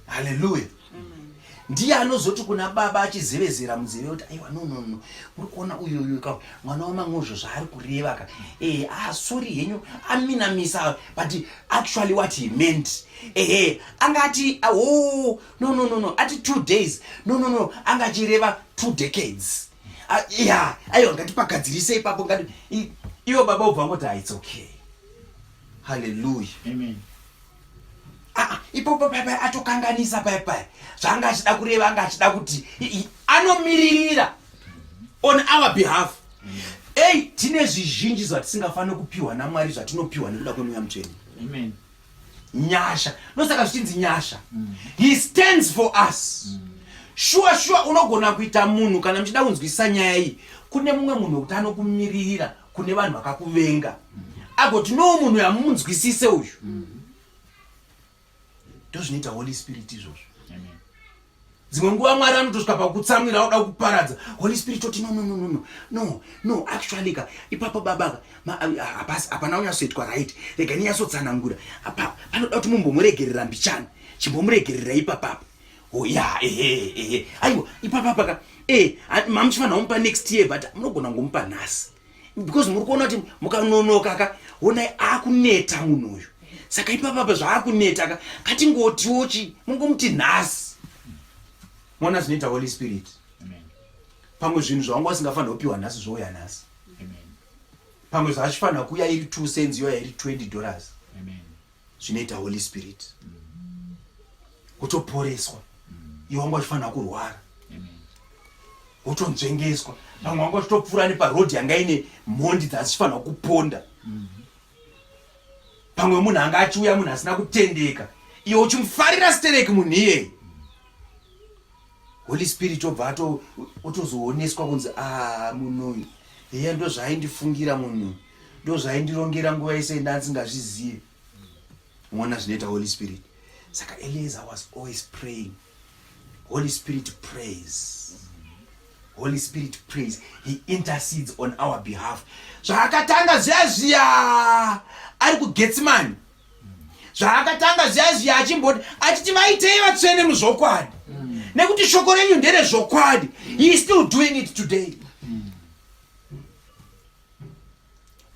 Hallelujah. Ndiye anozoti kuna Baba achizevezera munzeve kuti, "Aiwa, no, no, no, muri kuona uyu uyu ka, mwana wamang'ozvo zvaari kureva ka. E, ah, sorry henyu, aminamisa, but actually what he meant, ehe, anga ati, ah, oh, no, no, no, no, ati 2 days. No, no, no, anga achireva 2 decades. Ah, ya, aiwa, ngatipagadzirise ipapo." Ngati ivo Baba ubva ngoti, "Ah, it's okay." Hallelujah. Amen. Ah, ah, ipopo paya atokanganisa paya paya zvaanga achida kureva, anga achida kuti anomiririra on our behalf. Ei, tine zvizhinji zvatisingafaniri kupiwa naMwari zvatinopiwa nekuda kweMweya Mutsvene. Amen. Nyasha, ndosaka zvichinzi nyasha. He stands for us. Shuwa shuwa, unogona kuita munhu, kana muchida kunzwisisa nyaya iyi, kune mumwe munhu wekuti anokumiririra kune vanhu vakakuvenga, agoti, "No, munhu yamumunzwisise uyu." Ndozvinoita Holy Spirit izvozvo. Amen. Dzimwe nguva Mwari anotosvika pakutsamwira, auda kuparadza, Holy Spirit oti, "No, no, no, no, no, no, no, actually ka, ipapo Baba ka, hapana kunyatsoitwa right. Rega ninyatsotsanangura apa. Panoda kuti mumbomuregerera mbichana, chimbomuregerera ipapapa. Oh, ya, ehe, ehe, aiwa, ipapapa ka, e mamuchifanira kumupa next year, but munogona kungomupa nhasi because muri kuona kuti mukanonoka ka, onai akuneta munhu uyu. Saka ipapapa zvaakuneta ka, katingotiwo chi mungomuti nhasi." Mona zvinoita Holy Spirit. Amen. Pamwe zvinhu zvawanga usingafanira kupiwa nhasi zvouya nhasi. Amen. Pamwe zvachifanira kuuya iri 2 cents yoya iri $20. Amen. Zvinoita Holy Spirit. Wotoporeswa iwe wanga uchifanira kurwara. Amen. Wotonzvengeswa. Pamwe wanga uchitopfuura neparodhi yanga ine mhondi dzachifanira kuponda. Pamwe munhu anga achiuya, munhu asina kutendeka, iwe uchimufarira stereki munhu iyeye, Holy Spirit obva otozooneswa kunzi, "A, munhu uyu, iye ndo zvaaindifungira, munhu ndo zvaaindirongera nguva yese, ndandisingazvizive." Muona zvinoita Holy Spirit. Saka Eliezer was always praying. Holy Spirit prays. Holy Spirit prays. He intercedes on our behalf. Zvaakatanga zviya zviya ari kuGetsimani, zvaakatanga zviya zviya achimboti, achiti, "Vaitei vatsvene muzvokwadi, nekuti shoko renyu nderezvokwadi," he is still doing it today.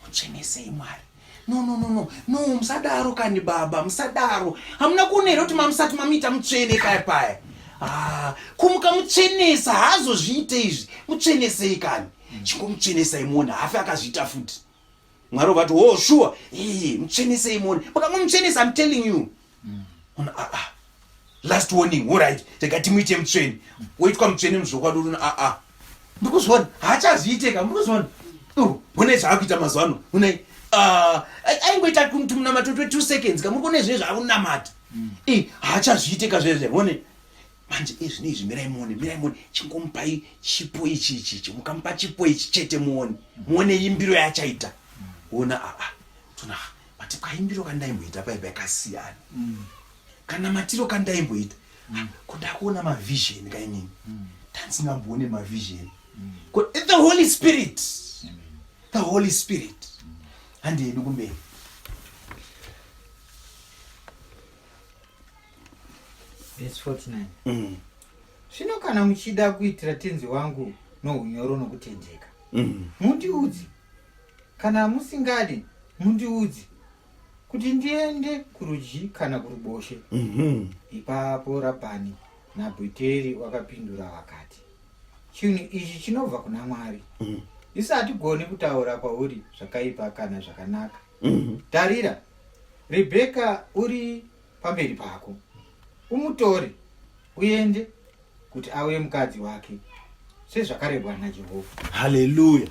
"Mutsvenesei, Mwari." "No, no, no, no, no, musadaro kani, Baba, musadaro. Hamuna kuona here kuti mamusati mamuita mutsvene paya paya? Ah, kumuka mutsvenesa haazozviite izvi. Mutsvenesei kani, chingomutsvenesai muone, hafi akazviita futi." Mwari ovati, "Oh, sure, ee, mutsvenesei muone." Mukamutsvenesa, I'm telling you. Ona, "Ah, ah, last warning. Alright, rega timuite mutsvene." Woitwa mutsvene muzvokwadi. Uruna, "Ah, ah, ndikuzviona, haachazviiteka, muri kuzviona? Honai zvaakuita mazuva ano. Honai, ah, aingoita kuti munamato twe 2 seconds ka, muri kuona izvine zvaakunamata? E, haachazviiteka zvezve. One manje izvino izvi, mirai muone, mirai muone. Chingomupai chipo ichi, ichi ichi. Mukamupa chipo ichi chete, muone, muone imbiro yaachaita. Ona, aa, ah, tona, but kaimbiro kandaimboita paipa yakasiyana, kanamatiro kandaimboita. Kuda kuona mavision kainini, tandisingamboone mavision." The Holy Spirit, the Holy Spirit. Handi yedu kumberi. Verse 49. Zvino kana muchida kuitira tenzi wangu nounyoro nokutendeka, mundiudze; kana musingadi, mundiudze, kuti ndiende kurudyi kana kuruboshe. Ipapo Rabhani naBheteri wakapindura vakati, "Chinhu ichi chinobva kuna Mwari. Isu hatigoni kutaura kwauri zvakaipa kana zvakanaka. Tarira, Rebheka uri pamberi pako, umutore uende." Kuti ave mukadzi wake sezvakarebwa naJehovha. Haleluya.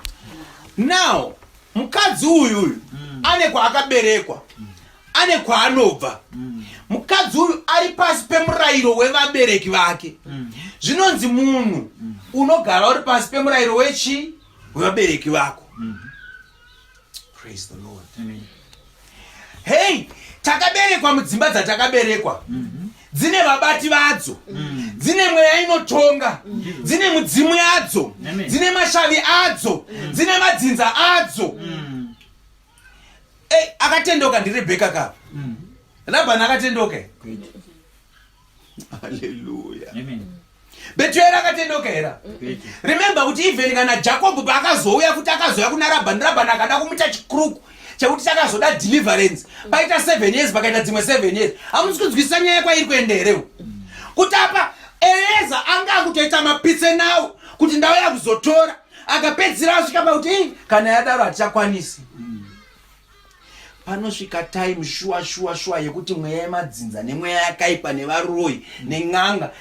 Now, mukadzi uyu uyu ane kwaakaberekwa, ane kwaanobva. Mukadzi uyu ari pasi pemurayiro wevabereki vake. Zvinonzi munhu unogara uri pasi pemurayiro wechi wevabereki vako. Praise the Lord. Amen. Hey, takaberekwa mudzimba dzatakaberekwa dzine vabati vadzo, dzine mweya inotonga, dzine mudzimu yadzo, Amen. dzine mashavi adzo, dzine madzinza adzo. Hey, akatendoka ndiRebheka ka. Labhani akatendoka here? Great. Haleluya. Amen. Betueri akatendoka here? Great. Remember kuti even kana Jacob paakazouya kuti akazouya kuna Rabhani, Rabhani akada kumuita chikruku chekuti chakazoda deliverance. Paita 7 years, pakaita dzimwe 7 years. Hamusi kunzwisisa nyaya kwairi kuenda here? Kuti apa Eliezer anga akutoita mapitse nawo kuti ndauya kuzotora, akapedzisira asvika pakuti "Ii, kana yadaro hatichakwanisi." Panosvika time shuwa shuwa shuwa yekuti mweya yemadzinza nemweya yakaipa nevaroyi nen'anga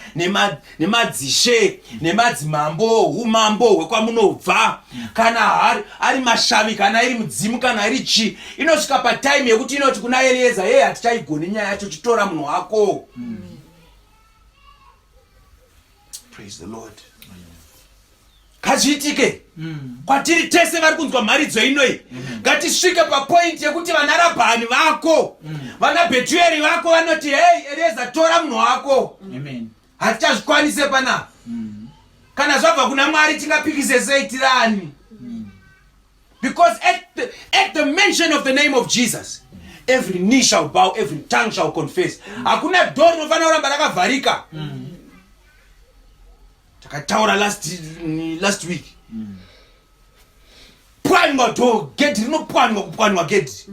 nemadzishe nemadzimambo, umambo hwekwamunobva, kana ari mashavi, kana iri mudzimu, kana iri chii, inosvika patime yekuti inoti kuna Elieza, yeye hatichaigoni nyaya yacho, chitora munhu wako. Praise the Lord. Ngazviitike kwatiri tese vari kunzwa mharidzo inoi. Ngatisvike papoint yekuti vana Rabhani vako, vana Bhetueri vako vanoti, hei Elieza, tora munhu wako. Amen. Hatichazvikwanise panapa. Kana zvabva kuna Mwari tingapikise sei tirani? Because at the mention of the name of Jesus, every knee shall bow, every tongue shall confess. Hakuna door rinofanira kuramba rakavharika. Takataura last week. Pwanywa door, gate rinopwanywa, kupwanywa gate.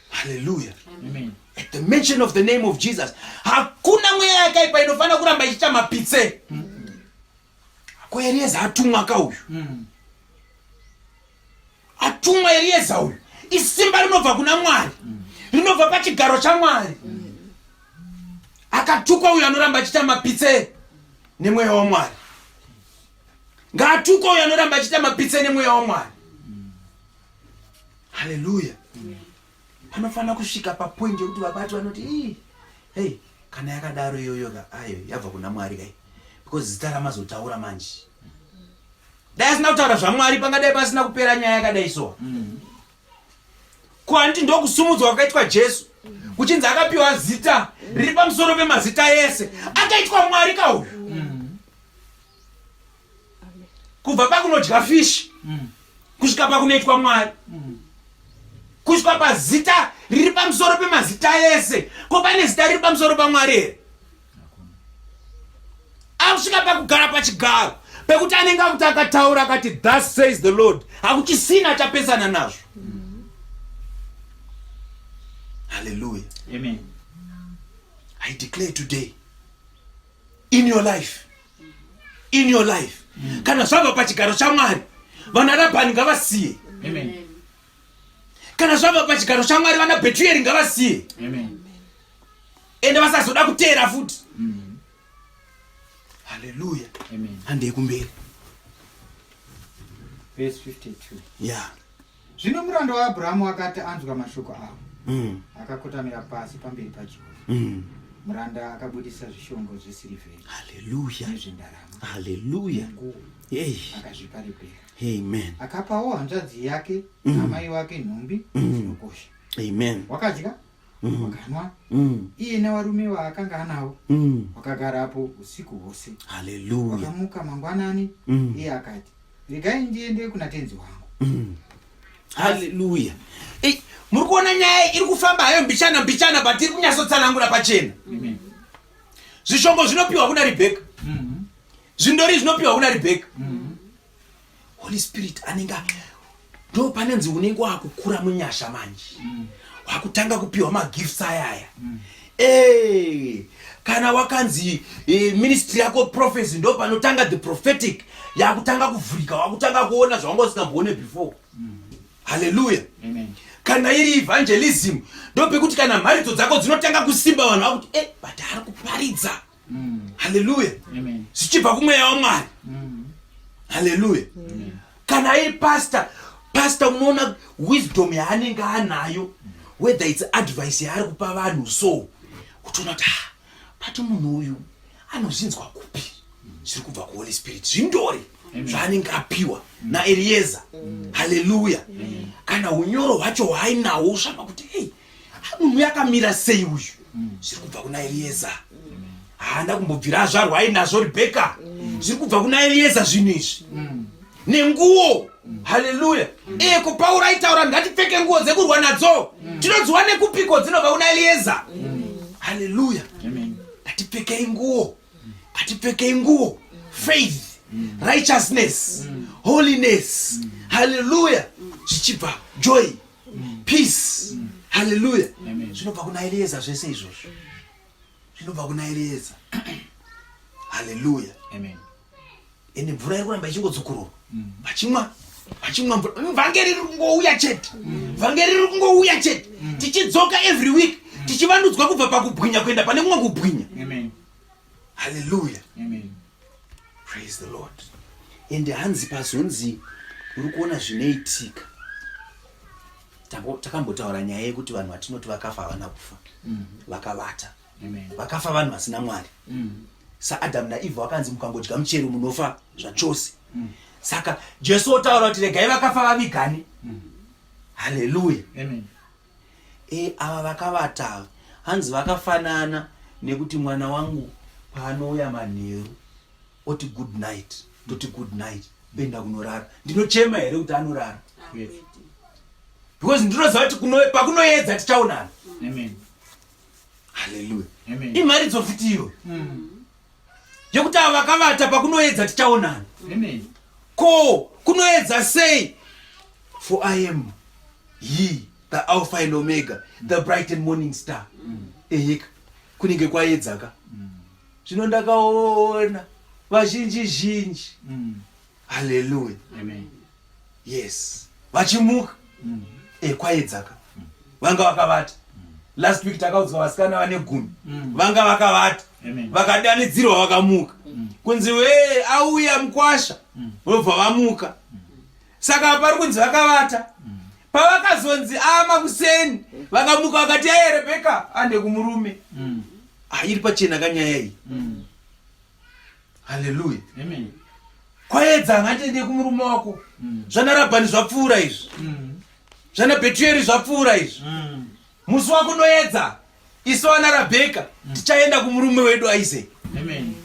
Hallelujah. Amen. At the mention of the name of Jesus, hakuna mweya yakaipa inofanira kuramba ichiita mapitse. Ko Elieza atumwa ka uyu? Atumwa Elieza uyu. Isimba rinobva kuna Mwari. Rinobva pachigaro chaMwari. Akatukwa uyu anoramba achiita mapitse nemweya waMwari. Ngaatukwa uyu anoramba achiita mapitse nemweya waMwari. Haleluya. Panofanira kusvika papoint yekuti vabati vanoti, ii, hey, kana yakadaro iyoyo ka, ayo yabva kuna Mwari kai, because zita ramazotaura manje. Dai asina kutaura zvaMwari pangadai pasina kupera nyaya yakadai so. Ko handiti ndokusumudzwa kwakaitwa Jesu, kuchinzi akapiwa zita riri pamusoro pemazita ese, akaitwa Mwari ka uyu. Kubva pakunodya fishi kusvika pakunoitwa Mwari, kusvika pazita riri pamusoro pemazita ese. Ko pane zita riri pamusoro paMwari here? Akusvika pakugara pachigaro pekuti anenge akuti akataura akati thus says the Lord, hakuchisina achapesana nazvo. Hallelujah. Amen. I declare today in your life, in your life, kana zvabva pachigaro chaMwari, vana Rabhani ngavasiye. Amen. Kana zvabva pachigaro chaMwari, vana Bhetueri ngavasiye. Amen. Ende vasazoda kuteera futi. Haleluya. Amen. Handei kumberi. Verse 52. Yeah. Zvino muranda waAbhurahamu akati anzwa mashoko avo, akakotamira pasi pamberi paJehovha. Muranda akabudisa zvishongo zvesirivheri Haleluya. nezvendarama Haleluya. nenguo, Hey. akazvipa Rebheka. Amen. Akapawo hanzvadzi yake namai wake nhumbi dzinokosha. Amen. Wakadya, wakanwa, iye nevarume vaakanga anavo, wakagarapo usiku hwose. Haleluya. Wakamuka mangwanani, iye akati, regai ndiende kuna tenzi wangu. Haleluya. Ei, muri kuona nyaya iri kufamba hayo mbichana mbichana, but iri kunyatsotsanangura pachena. Amen. Zvishongo zvinopiwa kuna Rebheka, zvindori zvinopiwa kuna Rebheka. Holy Spirit anenge ndo panenzi unenge wakukura munyasha manje, wakutanga kupiwa magifts ayaya. Kana wakanzi ministry yako prophecy, ndo panotanga the prophetic yakutanga kuvhurika, wakutanga kuona zvawanga usingamboone before. Haleluya. Amen. Kana iri evangelism, ndo pekuti kana mharidzo dzako dzinotanga kusimba, vanhu vakuti, but ari kuparidza. Haleluya. Zvichibva kumweya waMwari. Haleluya. Kana ari pastor, pastor unoona wisdom yaanenge anayo, whether its advice yaari kupa vanhu, so kutoona kuti ah, pati munhu uyu anozvinzwa kupi? Zviri kubva kuHoly Spirit, zvindori zvaanenge apiwa naErieza. Haleluya. Kana unyoro hwacho hwaainahwo, usvamba kuti hei, munhu uyu akamira sei uyu? Zviri kubva kuna Elieza. Haana kumbobvira azvarwa ainazvo Rebheka. Zviri kubva kuna Elieza zvinhu izvi nenguo. Haleluya. Eko Pauro aitaura, ngatipfeke nguo dzekurwa nadzo. Tinodziwa nekupiko? Dzinobva kuna Elieza. Haleluya. Ngatipfekei nguo, ngatipfekei nguo, faith, righteousness, holiness. Haleluya. Zvichibva joy, peace. Haleluya. Zvinobva kuna Elieza zvese izvozvo, zvinobva kuna Elieza. Haleluya. Ende mvura iri kuramba ichingodzokororwa, vachimwa, vachimwa mvura. Vhangeri riri kungouya chete, vhangeri riri kungouya chete, tichidzoka every week, tichivandudzwa kubva pakubwinya kuenda pane kumwe kubwinya. Haleluya. Praise the Lord. Ende hanzi pazonzi uri kuona zvinoitika. Takambotaura nyaya yekuti vanhu vatinoti vakafa havana kufa, vakavata. Vakafa vanhu vasina Mwari, saAdhamu naEvha, vakanzi mukangodya muchero munofa zvachose. Saka Jesu otaura kuti regai vakafa vavigane. Haleluya. E, ava vakavata ava, hanzi vakafanana nekuti mwana wangu paanouya manheru oti good night, toti good night, ndoenda kunorara. Ndinochema here kuti anorara? Because ndinoziva kuti pakunoedza tichaonana. Haleluya. Imharidzo futi iyo yekuti ava vakavata, pakunoedza tichaonana. Ko kunoedza sei? For I am he, the Alpha and Omega, the bright and morning star. Eheka, kunenge kwaedzaka. Zvino ndakaona vazhinji zhinji, haleluya, yes, vachimuka. E, kwaedzaka, vanga vakavata. Last week takaudzwa vasikana vane 10 vanga vakavata, vakadanidzirwa, vakamuka, kunzi we auya mukwasha, vobva vamuka. Saka pari kunzi vakavata, pavakazonzi ama kuseni vakamuka, vakati aye, Rebheka ande kumurume. Ah, iri pachena kanyaya iyi. Haleluya. Kwaedza, ngatiende kumurume wako. Zvana Rabhani zvapfuura izvi, zvana Bhetueri zvapfuura izvi. Musi wakunoedza, isu vana Rabheka tichaenda kumurume wedu Isaac.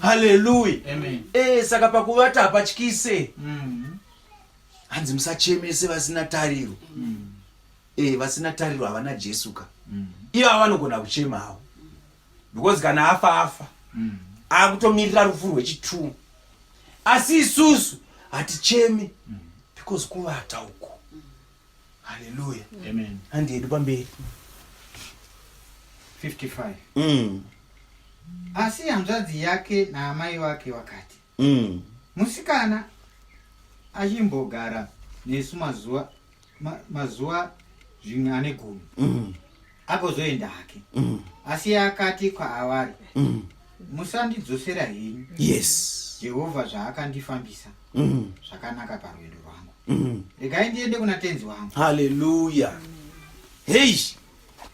Haleluya. E, saka pakuvata hapatyise. Hanzi musachemese vasina tariro. E, vasina tariro havana Jesu ka. Ivava vanogona kuchemawo because kana afa afa, akutomirira rufu rwechi2. Asi isusu hatichemi because kuvata uku. Haleluya. Handi yedu pamberi. 55. Asi hanzvadzi yake naamai vake vakati, "Musikana achimbogara nesu mazuva zvimwe ane 10, agozoenda hake." Asi akati kwaavari, "Musandidzosera henyu. Jehovha zvaakandifambisa zvakanaka parwendo rwangu, regai ndiende kuna tenzi wangu." Haleluya. Hei,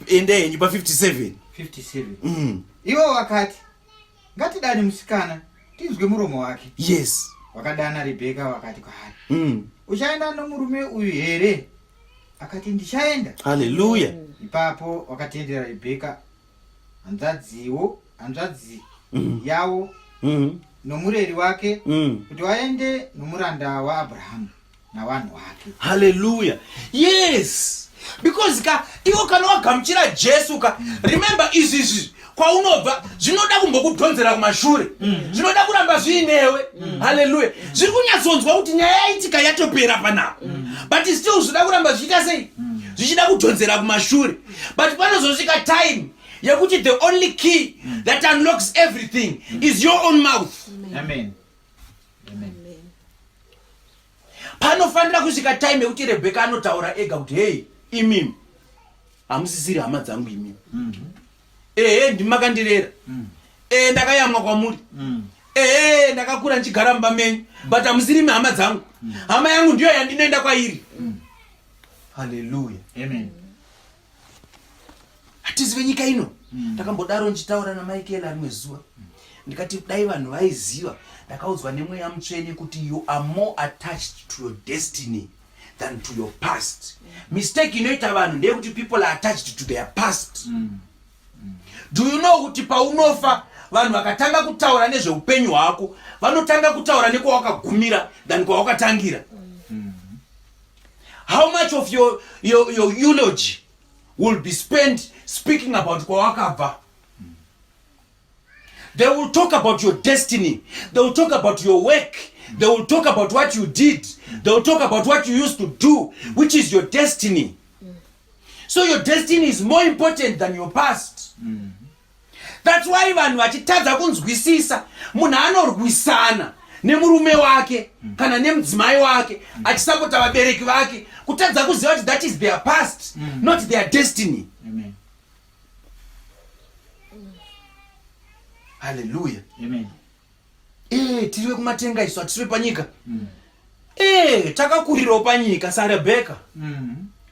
endai henyu pa57. 57. Ivo vakati, "Ngatidane musikana tinzwe muromo wake." Vakadana Rebheka, vakati kwaari, "Uchaenda nomurume uyu here?" Akati, "Ndichaenda." Haleluya. Ipapo vakatendera Rebheka, hanzvadziwo, hanzvadzi yavo, nomureri wake, kuti vaende nomuranda waAbhurahamu navanhu vake. Haleluya. Yes, because ka iwo kana wagamuchira Jesu ka, remember izvi izvi kwaunobva zvinoda kumbokudhonzera kumashure, zvinoda kuramba zviinewe. Haleluya. Zviri kunyatsonzwa kuti nyaya yaitika yatopera panapa, but still zvinoda kuramba zvichiita sei? Zvichida kudhonzera kumashure. But panozosvika time yekuti the only key that unlocks everything is your own mouth. Amen. Amen. Panofanira kusvika time yekuti Rebheka anotaura ega kuti, "Hei, imimi hamusisiri hama dzangu imimi. Ehe, ndimi makandirera. E, ndakayamwa kwamuri. Ehe, ndakakura ndichigara mumba menyu, but hamusirimi hama dzangu. Hama yangu ndiyo yandinoenda kwairi. Haleluya. Amen. Hatizi venyika ino. Ndakambodaro ndichitaura naMichael rimwe zuva, ndikati dai vanhu vaiziva, ndakaudzwa nemweya mutsvene kuti you are more attached to your destiny than to your past. Mistake inoita vanhu ndeyekuti people are attached to their past. Do you know kuti paunofa, vanhu vakatanga kutaura nezveupenyu hwako, vanotanga kutaura nekwawakagumira than kwawakatangira? How much of your eulogy will be spent speaking about kwawakabva? They will talk about your destiny, they will talk about your work, they will talk about what you did, they will talk about what you used to do, which is your destiny. So your destiny is more important than your past. That's why vanhu vachitadza kunzwisisa. Munhu anorwisana nemurume wake kana nemudzimai wake, achisapota vabereki vake, kutadza kuziva kuti that is their past, not their destiny. Amen. Haleluya. Amen. Ee, tiri vekumatenga isu, hatisi vepanyika. Ee, takakurirawo panyika saRebheka,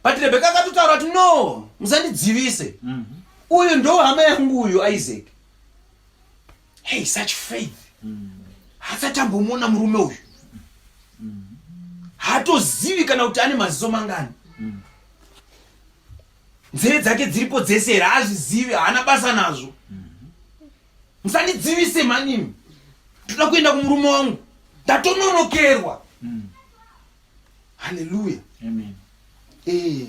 but Rebheka akatotaura kuti, "No, musandidzivise. Uyu ndo hama yangu uyu, Isaac." Hey, such faith! Haasati ambomuona murume uyu, haatozivi kana kuti ane maziso mangani, nzeve dzake dziripo dzese here, haazvizivi, haana basa nazvo. "Musandidzivise manimi, toda kuenda kumurume wangu, ndatononokerwa." Haleluya. Amen. Ee,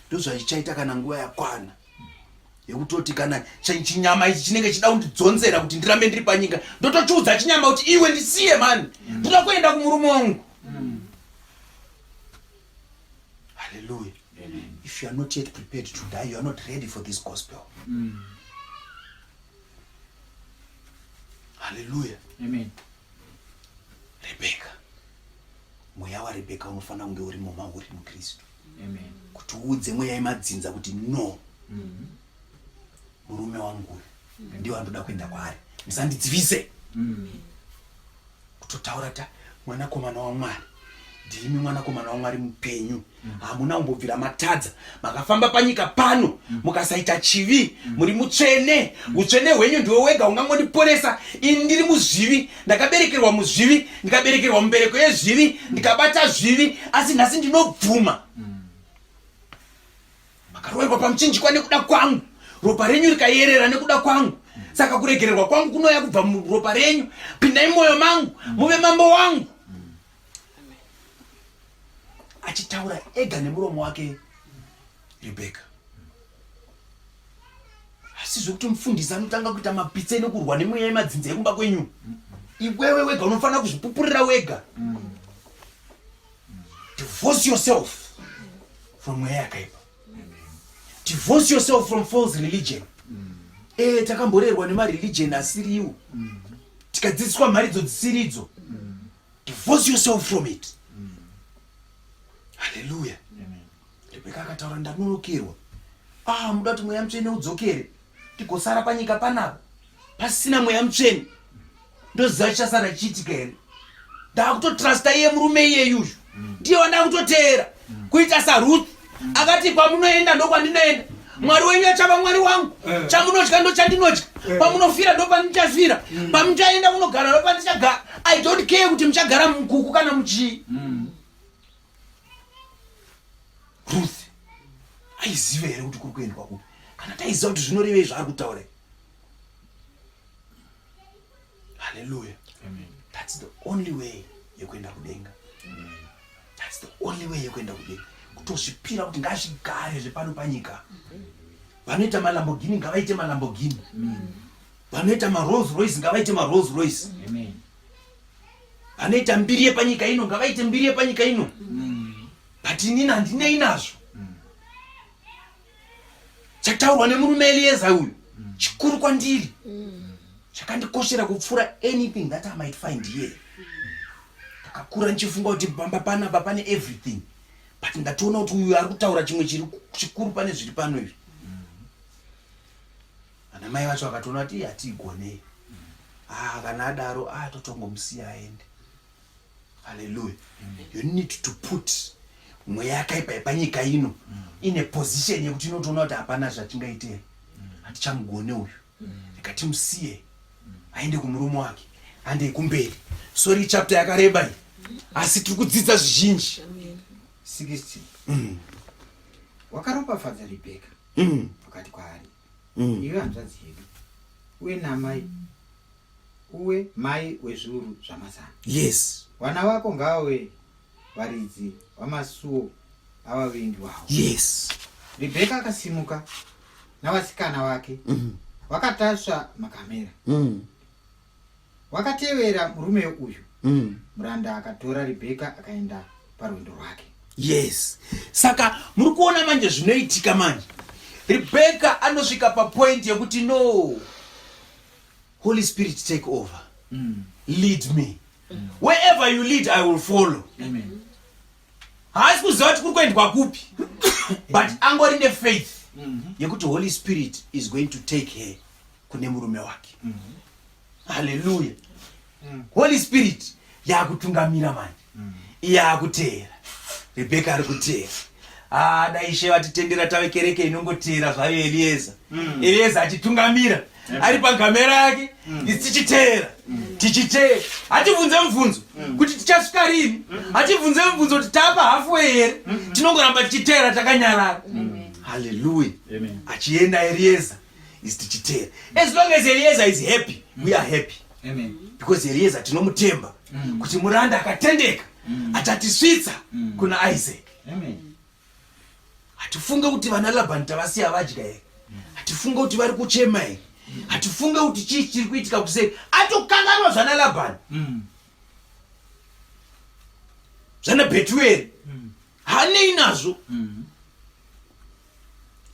ndozvachichaita kana nguva yakwana yekutoti kana chinyama ichi chinenge chida kundidzonzera kuti ndirambe ndiri panyika, ndotochiudza chinyama kuti, "Iwe, ndisiye mani, ndoda kuenda kumurume wangu." Haleluya. If you are not yet prepared to die, you are not ready for this gospel. Haleluya. Amen. Rebheka, mweya waRebheka unofanira kunge urimo mauri muKristu Amen. kuti uudze mweya yemadzinza kuti, "No, murume wangu uyu ndiwo andoda kuenda kwaari, musandidzivise." Kutotaura ta mwanakomana waMwari, ndimi mwanakomana waMwari mupenyu, hamuna kumbobvira matadza, makafamba panyika pano mukasaita chivi, muri mutsvene, utsvene hwenyu ndiwo wega ungangondiponesa. Ini ndiri muzvivi, ndakaberekerwa muzvivi, ndikaberekerwa mubereko yezvivi, ndikabata zvivi, asi nhasi ndinobvuma makaroverwa pamuchinjikwa nekuda kwangu, ropa renyu rikayerera nekuda kwangu, saka kuregererwa kwangu kunouya kubva muropa renyu. Pindai mumwoyo mangu, muve mambo wangu. Achitaura ega nemuromo wake Rebheka. Asi zvekuti mufundisi anotanga kuita mapitse nekurwa nemweya yemadzinza ekumba kwenyu, iwewe wega unofanira kuzvipupurira wega. Divorce yourself from mweya yakaipa, divorce yourself from false religion. E, takamborerwa nemareligion asiriwo, tikadzidziswa mharidzo dzisiridzo. Divorce yourself from it. Haleluya. Rebheka akataura, "Ndanonokerwa." Ah, muda kuti mweya mutsvene udzokere, tigosara panyika panapa pasina mweya mutsvene? Ndoziva chichasara chichiitika here? Ndakutotrusta iye murume iyeyuyu, ndiye wandakutoteera, kuita saRuth akati, "Kwamunoenda ndokwandinoenda, Mwari wenyu achava Mwari wangu, chamunotya ndochandinotya, pamunofira ndopandichafira, pamuchaenda kunogara ndopandichagara. I don't care kuti muchagara mukuku kana muchii." Ruth aiziva here kuti kuri kuendwa kupi? Kana taiziva kuti zvinorevei zvaari kutaura? Haleluya. That's the only way yekuenda kudenga. That's the only way yekuenda kudenga, kutozvipira kuti ngazvigare zvepano panyika. Vanoita maLamborghini ngavaite maLamborghini, vanoita maRolls Royce ngavaite maRolls Royce, Amen. vanoita mbiri yepanyika ino ngavaite mbiri yepanyika ino, but inini handinei nazvo. Chataurwa nemurume Elieza uyu chikuru kwandiri, chakandikoshera kupfuura anything that I might find here. Ndakakura ndichifunga kuti pamba panapa pane everything, but ndatoona kuti uyu ari kutaura chimwe chiri chikuru pane zviri pano izvi. Ana mai vacho vakatoona kuti, "Hatiigonei." Ah, kana adaro, ah, totongomusiya aende. Haleluya. You need to put mweya yakaipa yepanyika ino ine position yekuti inotoona kuti hapana zvatingaite, hatichamugone uyu, rega timusiye aende kumurume wake. Handei kumberi. Sorry, chapter yakareba iyi, asi tiri kudzidza zvizhinji. 16 Wakaropafadza Ribheka, wakati kwaari, "Iwe hanzvadzi yedu, uye namai, uwe mai wezviuru zvamazana. Vana vako ngavave varidzi vamasuo avavengi vavo." Ribheka akasimuka navasikana vake, vakatasva makamera, vakatevera murume uyu. Muranda akatora Ribheka akaenda parwendo rwake. Yes, saka muri kuona manje zvinoitika manje. Rebheka anosvika papoint yekuti, "No, Holy Spirit, take over. Lead me. Wherever you lead, I will follow." Amen. Haasi kuziva kuti kuri kuendwa kupi, but angori nefaith yekuti Holy Spirit is going to take her kune murume wake. Haleluya. Holy Spirit yakutungamira manje, iye akuteera. Rebheka ari kuteera. Ah, dai Ishe vatitendera tave kereke inongoteera zvayo Elieza. Elieza achitungamira ari pagamera yake, isi tichiteera, tichiteera. Hatibvunze mubvunzo kuti tichasvika rini, hatibvunze mubvunzo kuti tapa halfway here. Tinongoramba tichiteera takanyarara. Haleluya. Amen. Achienda Elieza, isi tichiteera. As long as Elieza is happy, we are happy. Amen. Because Elieza tinomutemba kuti muranda akatendeka, achatisvitsa kuna Isaac. Amen. Hatifunge kuti vana Labhani tavasiya vadya here, hatifunge kuti vari kuchema here, hatifunge kuti chii chiri kuitika kuseri. Atokanganwa zvana Labhani, zvana Bhetueri, hanei nazvo.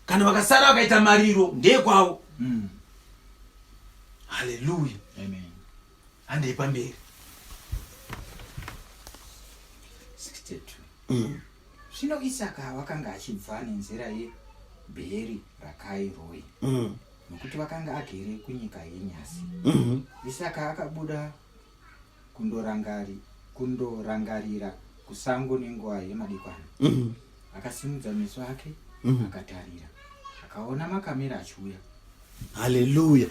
Kana vakasara vakaita mariro, ndekwavo. Haleluya. Amen. Handei pamberi. 62 Zvino Isaka wakanga achibva nenzira yeBheeri Rakai Roi, nokuti vakanga agere kunyika yenyasi. Isaka akabuda kundorangarira kusango nenguva yemadekwana. Akasimudza meso ake, akatarira, akaona makamera achiuya. Haleluya.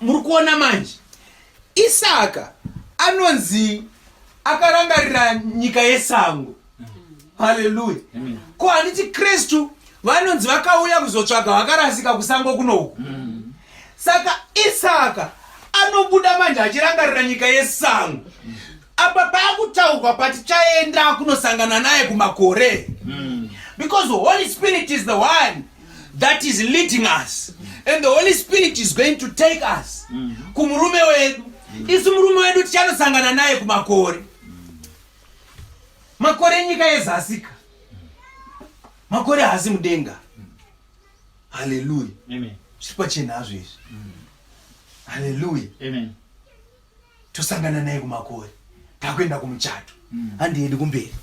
Muri kuona manje, Isaka anonzi akarangarira nyika yesango. Haleluya. Ko handiti Kristu vanonzi vakauya kuzotsvaga vakarasika kusango kunoku? Saka Isaka anobuda manje achirangarira nyika yesango. Apa paakutaurwa patichaenda kunosangana naye kumakore, because the Holy Spirit is the one that is leading us, and the Holy Spirit is going to take us kumurume wedu. Isu murume wedu tichanosangana naye kumakore. Makore nyika yezasika, makore haasi mudenga. Haleluya. Amen. Zviri pachena hazvo izvi. Haleluya. Amen. Tosangana naye kumakore, takuenda kumuchato. Handiendi kumberi.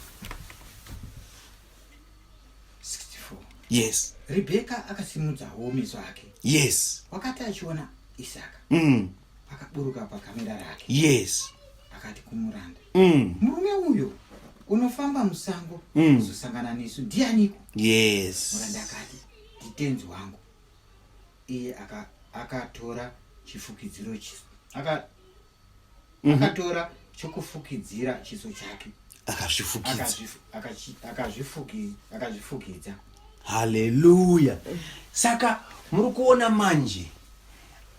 64 Ribheka akasimudzawo meso ake, wakati achiona Isaka, akaburuka pakamera rake, akati kumuranda, "Murume uyo unofamba musango kuzosangana nesu ndianiko?" Muranda akati, "Nditenzi wangu." Iye akatora chifukidziro akatora chokufukidzira chiso chake, akazvifukidza. Akazvifukidza. Haleluya. Saka muri kuona manje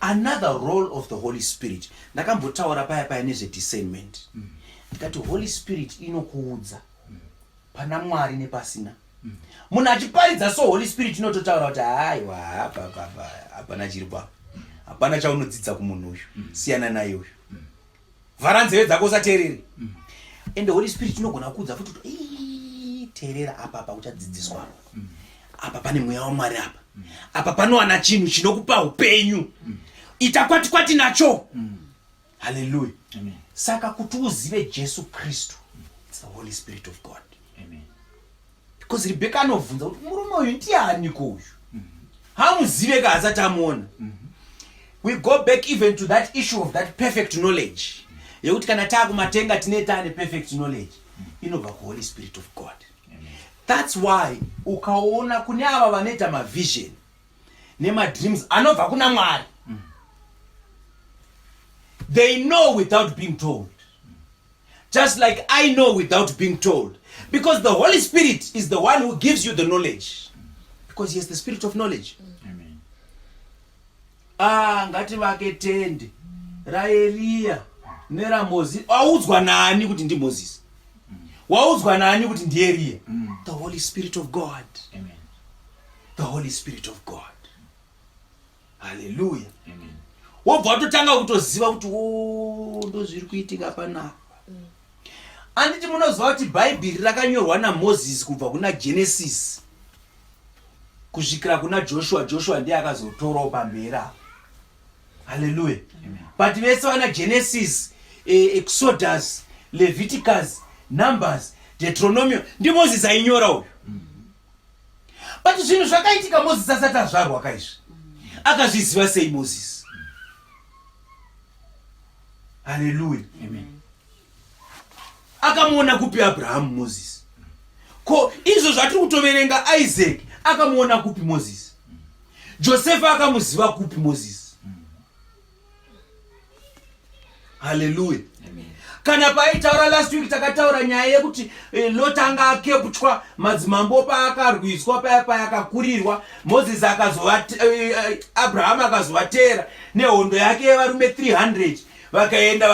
another role of the Holy Spirit. Ndakambotaura paya paya nezvediscernment, ndikati Holy Spirit inokuudza pana Mwari nepasina. Munhu achiparidza, so Holy Spirit inototaura kuti, "Haiwa, hapapapa, hapana chiri papa, hapana chaunodzidza kumunhu uyu, siyana naye uyu, vhara nzeve dzako, usateerere." And the Holy Spirit inogona kuudza futi kuti, "Ii, teerera apa, apa uchadzidziswa, apa apa pane mweya waMwari, apa apa panowana chinhu chinokupa upenyu, ita kwati kwati nacho." Haleluya. Amen. Saka kuti uzive Jesu Kristu, it's the Holy Spirit of God. Amen. Because Rebheka anobvunza kuti, "Murume uyu ndianiko uyu?" Hamuzive ka, asati amuona. We go back even to that issue of that perfect knowledge yekuti kana taakumatenga tine taane perfect knowledge inobva kuholy Spirit of God. That's why ukaona kune ava vanoita mavision nemadreams anobva kuna Mwari, they know without being told, just like I know without being told, because the Holy Spirit is the one who gives you the knowledge, because he is the spirit of knowledge. Amen. Ah, ngativake tende raEriya neraMozisi. Waudzwa naani kuti ndiMozisi? Waudzwa naani kuti ndiEriya? The Holy Spirit of God. Amen. The Holy Spirit of God. Haleluya. Amen. Wobva watotanga kutoziva kuti o ndo zviri kuitika panapa. Anditi munoziva kuti Bhaibheri rakanyorwa naMozisi kubva kuna Genesis kusvikira kuna Joshua? Joshua ndiye akazotorawo pamberi apa. Haleluya. But vese vana Genesis, Exodus, Leviticus, Numbers, Deuteronomio ndiMozisi ainyora uyu. But zvinhu zvakaitika Mozisi asati azvarwa kaizvi, akazviziva sei Mozisi? Haleluya. Akamuona kupi Abrahamu Mozisi? Ko izvo zvatiri kutoverenga, Isaac akamuona kupi Mozisi? Josefa akamuziva kupi Mozisi? Haleluya. Kana paaitaura last week, takataura nyaya yekuti Lot anga akeputwa madzimambo paakarwiswa paya paya, akakurirwa. Moses akazova, Abrahamu akazovateera nehondo yake yevarume 300, vakaenda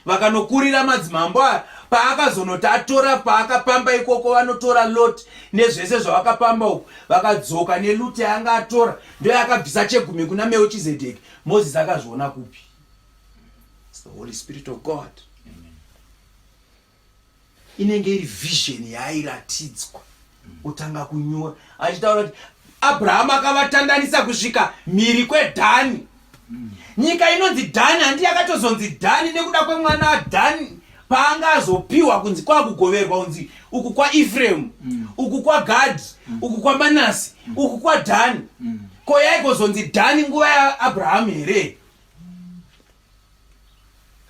vakanokurira madzimambo aya. Paakazonoti atora, paakapamba ikoko, vanotora Lot nezvese zvavakapamba uku, vakadzoka neloot yaanga atora, ndoyakabvisa chegumi kuna Melchizedeki. Moses akazviona kupi? It's the Holy Spirit of God. Inenge iri vision yaairatidzwa, otanga kunyora achitaura kuti Abrahamu akavatandanisa kusvika mhiri kweDhani, nyika inonzi Dhani. Handi yakatozonzi Dhani nekuda kwemwana waDhani paanga azopiwa kunzi kwakugoverwa, kunzi uku kwaEfremu, uku kwaGadhi, uku kwaManasi, uku kwaDhani. Ko yaigozonzi Dhani nguva yaAbrahamu here?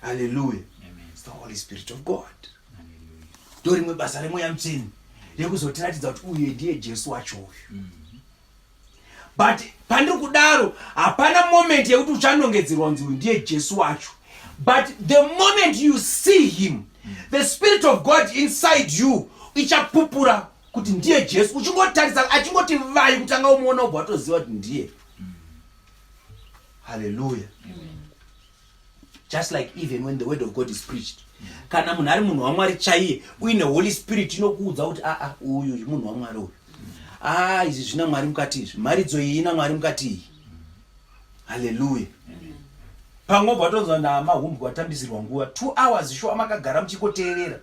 Haleluya. It's the Holy Spirit of God. Ndo rimwe basa reMweya Mutsvene rekuzotiratidza kuti uyu ndiye Jesu wacho uyu. But pandiri kudaro, hapana moment yekuti uchanongedzerwa kunzi uyu ndiye Jesu wacho, but the moment you see him, the Spirit of God inside you ichapupura kuti ndiye Jesu. Uchingotarisa, achingoti vai kutanga umuona, ubva watoziva kuti ndiye. Haleluya. Just like even when the word of God is preached, kana munhu ari munhu waMwari chaiye, uine Holy Spirit inokuudza kuti aa, uyu munhu waMwari uyu, aa, izvi zvina Mwari mukati izvi, mharidzo iyi ina Mwari mukati iyi. Haleluya. Pamwe obva watonzwa namahumbwe watambisirwa nguva 2 hours shuwa makagara muchikoteerera.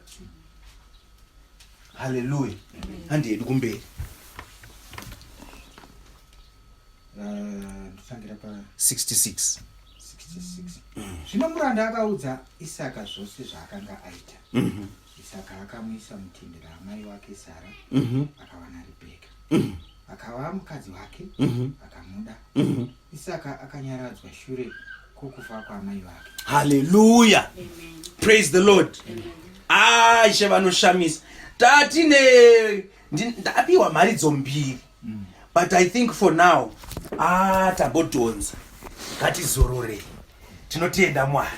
Haleluya. Handi yedu kumberi. Ndotangira pa 66. 66. Zvino muranda akaudza Isaka zvose zvaakanga aita. Isaka akamuisa mutende raamai wake Sara. Akawana Rebheka, akava mukadzi wake, akamuda. Isaka akanyaradzwa shure kwokufa kwaamai vake. Haleluya, praise the Lord. Ah, Ishe vanoshamisa. Tatine ndapiwa mharidzo mbiri, but I think for now, ah, tambodhonza, ngatizororei. Tinotenda Mwari.